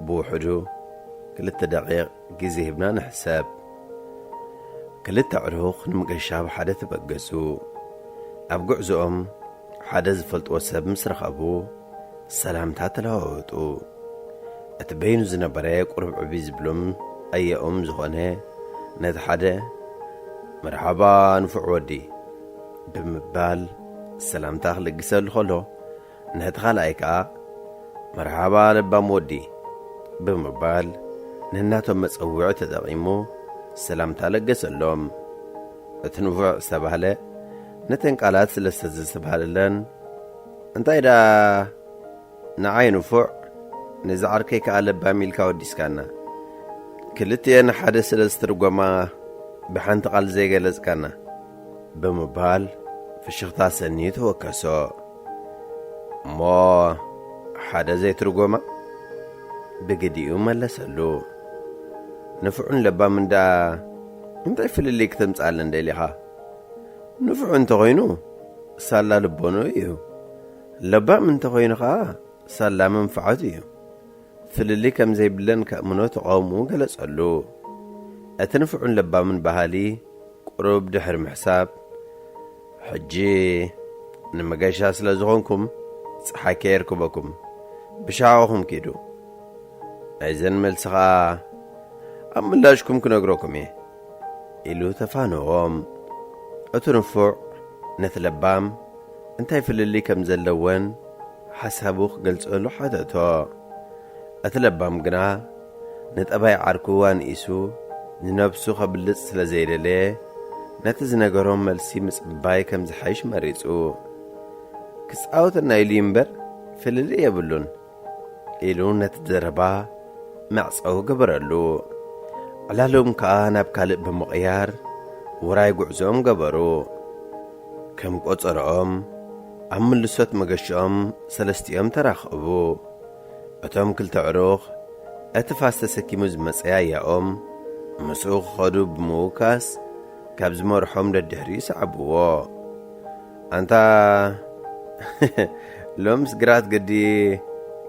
ብውሕዱ ክልተ ደቂቕ ግዜ ሂብና ንሕሰብ። ክልተ ኣዕሩኽ ንመገሻ ብሓደ ተበገሱ። ኣብ ጉዕዞኦም ሓደ ዝፈልጥዎ ሰብ ምስ ረኸቡ፣ ሰላምታ ተለዋወጡ። እቲ በይኑ ዝነበረ ቁሩብ ዕብይ ዝብሎም ኣያኦም ዝኾነ ነቲ ሓደ፣ "መርሓባ ንፉዕ ወዲ" ብምባል ሰላምታ ክልግሰሉ ከሎ፣ ነቲ ካልኣይ ከኣ፣ "መርሓባ ለባም ወዲ" ብምባል ነናቶም መጸውዒ ተጠቒሙ ሰላምታ ለገሰሎም። እቲ ንፉዕ ዝተባህለ ነተን ቃላት ስለ ዝተዘስተብሃለለን፣ "እንታይ ደኣ ንዓይ ንፉዕ፣ ነዚ ዓርከይ ከኣ ለባም ኢልካ ወዲስካና። ክልቲኤን ሓደ ስለ ዝትርጎማ ብሓንቲ ቃል ዘይገለጽካና" ብምባል ፍሽኽታ ሰንዩ ተወከሶ። እሞ ሓደ ዘይትርጎማ? ብግዲኡ መለሰሉ። ንፉዕን ለባምን ደኣ እንታይ ፍልልይ ክተምጽኣለን ደሊኻ? ንፉዕ እንተኾይኑ ሳላ ልቦኑ እዩ። ለባም እንተኾይኑ ኸኣ ሳላ መንፍዓቱ እዩ። ፍልልይ ከም ዘይብለን ከእምኖ ተቓውምኡ ገለጸሉ። እቲ ንፉዕን ለባምን ባህሊ ቁሩብ ድሕሪ ምሕሳብ፣ "ሕጂ ንመገሻ ስለ ዝኾንኩም ጸሓይ ከየርክበኩም፣ ብሻዕኹም ኪዱ። ናይዘን መልሲ ኸኣ ኣብ ምላሽኩም ክነግረኩም እየ" ኢሉ ተፋነዎም። እቲ ንፉዕ ነቲ ለባም እንታይ ፍልልይ ከም ዘለወን ሓሳቡ ክገልጸሉ ሓተቶ። እቲ ለባም ግና ንጠባይ ዓርኩ ኣንኢሱ ንነብሱ ከብልጽ ስለ ዘይደለየ፣ ነቲ ዝነገሮም መልሲ ምጽባይ ከም ዝሓይሽ መሪጹ። "ክጻወተና ኢሉ እዩ እምበር ፍልልይ የብሉን" ኢሉ ነቲ ዘረባ መዕጸዊ ገበረሉ። ዕላሎም ከኣ ናብ ካልእ ብምቕያር ውራይ ጉዕዞኦም ገበሩ። ከም ቆጸርኦም ኣብ ምልሶት መገሽኦም ሰለስቲኦም ተራኸቡ። እቶም ክልተ ዕሩኽ እቲ ፋስ ተሰኪሙ ዝመጸ ኣያኦም ምስኡ ክኸዱ ብምውካስ ካብ ዝመርሖም ደድሕሪኡ ሰዓብዎ። "ኣንታ ሎምስ ግራት ግዲ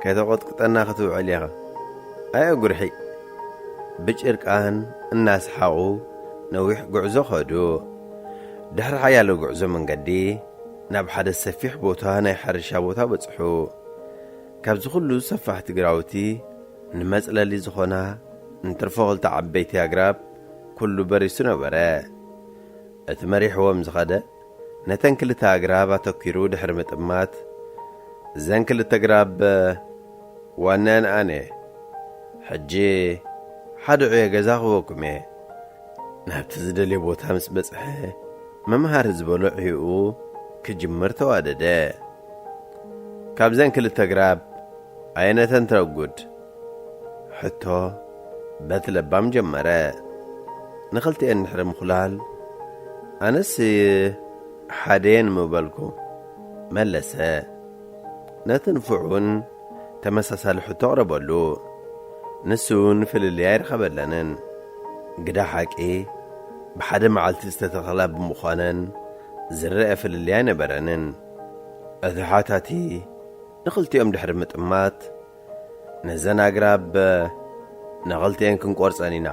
ከተቖጥቁጠና ክትውዕል ኢኻ። ኣየ ጉርሒ!" ብጭርቃን እናሰሓቑ ነዊሕ ጉዕዞ ኸዱ። ድሕሪ ሓያሎ ጉዕዞ መንገዲ ናብ ሓደ ሰፊሕ ቦታ፣ ናይ ሕርሻ ቦታ በጽሑ። ካብዚ ኹሉ ሰፋሕቲ ግራውቲ ንመጽለሊ ዝኾና እንትርፎ ክልተ ዓበይቲ ኣግራብ ኩሉ በሪሱ ነበረ። እቲ መሪሕዎም ዝኸደ ነተን ክልተ ኣግራብ ኣተኲሩ ድሕሪ ምጥማት፣ "እዘን ክልተ ኣግራብ ዋናን ኣነ። ሕጂ ሓደ ዕዮ ገዛ ክህበኩም እየ።" ናብቲ ዝደልዮ ቦታ ምስ በጽሐ፣ መምሃሪ ዝበሎ ዕዮኡ ክጅምር ተዋደደ። "ካብዘን ክልተ ኣግራብ ኣየነተን ትረጉድ?" ሕቶ በቲ ለባም ጀመረ። ንኽልቲኤን ድሕሪ ምኹላል፣ "ኣነስ ሓደየን ምበልኩ" መለሰ። ነቲ ንፉዕ እውን ተመሳሳሊ ሕቶ ኣቕረበሉ። ንሱ እውን ፍልልይ ኣይረኸበለንን። ግዳ ሓቂ ብሓደ መዓልቲ ዝተተኸላ ብምዃነን ዝረአ ፍልልይ ኣይነበረንን። እቲ ሓታቲ ንኽልቲኦም ድሕሪ ምጥማት፣ "ነዘን ኣግራብ ንኽልቲኤን ክንቆርጸን ኢና።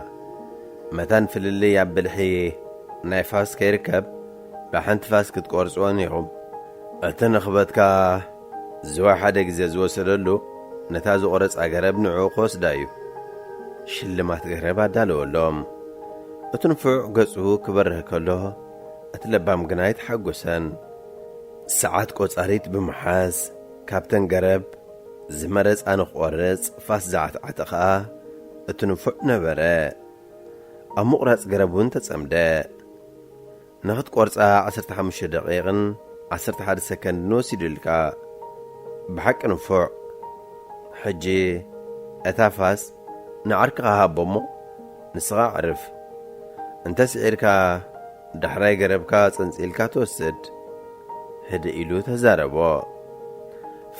መታን ፍልልይ ኣብ ብልሒ ናይ ፋስ ከይርከብ፣ ብሓንቲ ፋስ ክትቆርጽወን ኢኹም። እቲ ንኽበትካ ዝዋ ሓደ ግዜ ዝወሰደሉ፣ ነታ ዝቖረጻ ገረብ ንዕኡ ክወስዳ እዩ። ሽልማት ገረብ ኣዳለወሎም።" እቲ ንፉዕ ገጹ ክበርህ ከሎ፣ እቲ ለባም ግና ኣይተሓጎሰን። ሰዓት ቆጻሪት ብምሓዝ፣ ካብተን ገረብ ዝመረጻ ንኽቖርጽ ፋስ ዝዓትዓተ ኸኣ እቲ ንፉዕ ነበረ። ኣብ ምቑራጽ ገረብ እውን ተጸምደ። "ንኽትቆርጻ ዓሰርተ ሓሙሽተ ደቂቕን ዓሰርተ ሓደ ሰከንድን ወሲዱልካ። ብሓቂ ንፉዕ። ሕጂ እታ ፋስ ንዓርክኻ ሃቦ እሞ ንስኻ ኣዕርፍ። እንተ ስዒርካ ዳሕራይ ገረብካ ጸንጺልካ ትወስድ" ህድእ ኢሉ ተዛረቦ።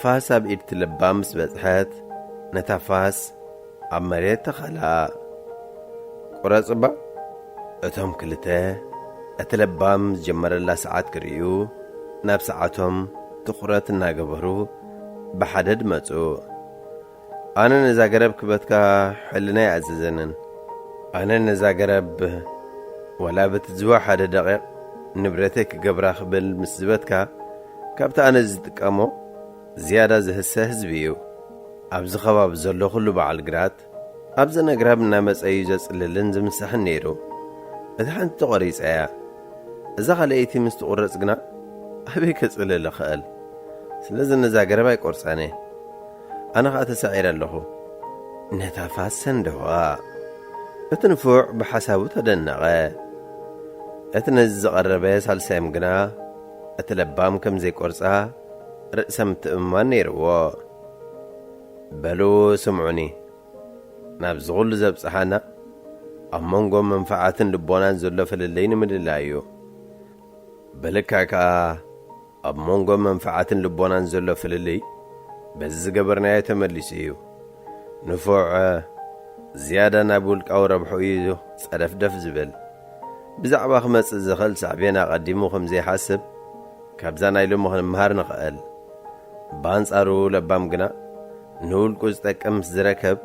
ፋስ ኣብ ኢድ እቲ ለባም ምስ በጽሐት፣ ነታ ፋስ ኣብ መሬት ተኸላ። ቁረጽ እባ። እቶም ክልተ እቲ ለባም ዝጀመረላ ሰዓት ክርእዩ፣ ናብ ሰዓቶም ትኹረት እናገበሩ ብሓደድ መጹ። ኣነ ነዛ ገረብ ክበትካ ሕልና ኣይኣዘዘንን። ኣነ ነዛ ገረብ ዋላ በቲ ዝወሓደ ደቂቕ ንብረተይ ክገብራ ክብል ምስ ዝበትካ፣ ካብቲ ኣነ ዝጥቀሞ ዝያዳ ዝህሰ ህዝቢ እዩ። ኣብዚ ከባቢ ዘሎ ኩሉ በዓል ግራት ኣብዘን ኣግራብ እናመጸ እዩ ዘጽልልን ዝምሳሕን ነይሩ። እታ ሓንቲ ተቖሪጸ እያ። እዛ ካልኣይቲ ምስ ትቑረጽ ግና ኣበይ ከጽልል እኽእል? ስለዚ ነዛ ገረብ ኣይቆርጻን እየ። ኣነ ኸኣ ተሳዒረ ኣለኹ። ነታ ፋስ ሰንደዋ። እቲ ንፉዕ ብሓሳቡ ተደነቐ። እቲ ነዚ ዝቐረበ ሳልሳዮም ግና እቲ ለባም ከም ዘይቆርጻ ርእሰ ምትእምማን ነይርዎ። በሉ ስምዑኒ፣ ናብዚ ኹሉ ዘብጽሓና ኣብ መንጎ መንፈዓትን ልቦናን ዘሎ ፍልልይ ንምልላይ እዩ። ብልክዕ ከኣ ኣብ መንጎ መንፈዓትን ልቦናን ዘሎ ፍልልይ በዚ ዝገበርናዮ ተመሊሱ እዩ። ንፉዕ ዝያዳ ናብ ውልቃዊ ረብሑ እዩ ጸደፍደፍ ዝብል። ብዛዕባ ክመጽእ ዝኽእል ሳዕቤን ኣቐዲሙ ከም ዘይሓስብ ካብዛ ናይ ሎሚ ክንምሃር ንኽእል። ብኣንጻሩ ለባም ግና ንውልቁ ዝጠቅም ምስ ዝረከብ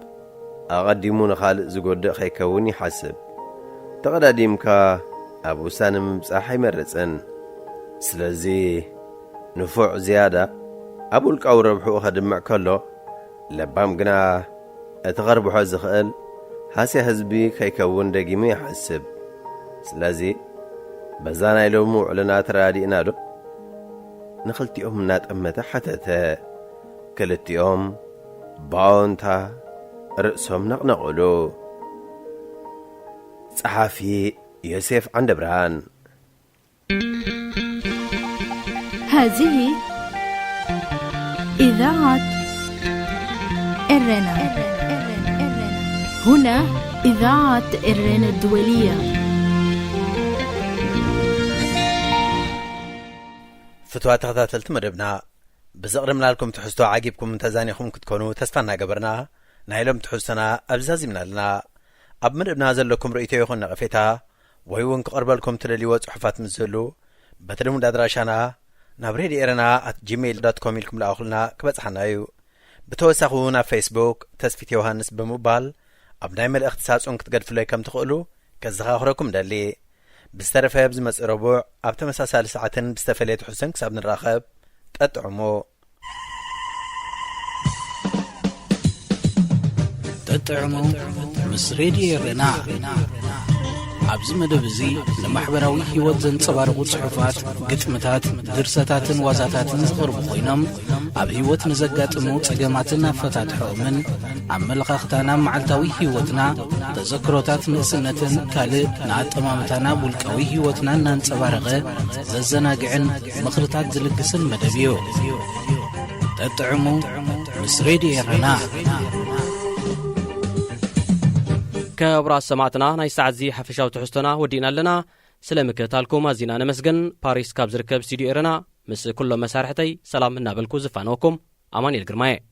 ኣቐዲሙ ንኻልእ ዝጎድእ ከይከውን ይሓስብ። ተቐዳዲምካ ኣብ ውሳነ ምብጻሕ ኣይመርጽን። ስለዚ ንፉዕ ዝያዳ ኣብ ውልቃዊ ረብሕኡ ከድምዕ ከሎ፣ ለባም ግና እቲ ከርብሖ ዝኽእል ሃስያ ህዝቢ ከይከውን ደጊሙ ይሓስብ። ስለዚ በዛ ናይ ሎሚ ውዕልና ተረዳዲእና ዶ? ንኽልቲኦም እናጠመተ ሓተተ። ክልቲኦም ብኣወንታ ርእሶም ነቕነቑሉ። ጸሓፊ ዮሴፍ ዓንደብርሃን። هذه إذاعة إرنا. هنا إذاعة إرنا الدولية. ፍትዋ ተኸታተልቲ መደብና፣ ብዘቕርብናልኩም ትሕዝቶ ዓጊብኩም ተዛኒኹም ክትኮኑ ተስፋ እናገበርና፣ ናይ ሎም ትሕዝቶና ኣብዛዚምና ኣለና። ኣብ መደብና ዘለኩም ርእይቶ ይኹን ነቐፌታ ወይ እውን ክቐርበልኩም ትደልይዎ ጽሑፋት ምስ ዝህሉ፣ በቲ ልሙድ ኣድራሻና ናብ ሬድዮ ኤረና ኣት ጂሜይል ዶት ኮም ኢልኩም ለኣኹልና ክበጽሓና እዩ። ብተወሳኺ እውን ኣብ ፌስቡክ ተስፊት ዮሃንስ ብምባል ኣብ ናይ መልእኽቲ ሳጹን ክትገድፍለይ ከም ትኽእሉ ከዘኻኽረኩም ደሊ። ብዝተረፈ ብዝመጽእ ረቡዕ ኣብ ተመሳሳሊ ሰዓትን ብዝተፈለየ ትሕዝቶን ክሳብ ንራኸብ፣ ጠጥዕሙ። ጠጥዕሙ ምስ ሬድዮ ኤረና። ኣብዚ መደብ እዚ ንማሕበራዊ ህይወት ዘንጸባርቑ ጽሑፋት፣ ግጥምታት፣ ድርሰታትን ዋዛታትን ዝቐርቡ ኮይኖም፣ ኣብ ህይወት ንዘጋጥሙ ጸገማትን ኣፈታትሖኦምን፣ ኣመለኻኽታና፣ መዓልታዊ ህይወትና፣ ተዘክሮታት ንእስነትን ካልእ ንኣጠማምታና ኣብ ውልቃዊ ህይወትና እናንጸባረቐ ዘዘናግዕን ምኽርታት ዝልግስን መደብ እዩ። ጠጥዕሙ ምስ ሬድዮ ኤረና። ክቡራት ሰማዕትና፣ ናይ ሰዓት እዚ ሓፈሻዊ ትሕዝቶና ወዲእና ኣለና። ስለ ምክትታልኩም ኣዚና ነመስግን። ፓሪስ ካብ ዝርከብ ስቱድዮ ኤረና ምስ ኩሎም መሳርሕተይ ሰላም እናበልኩ ዝፋነወኩም ኣማኑኤል ግርማየ።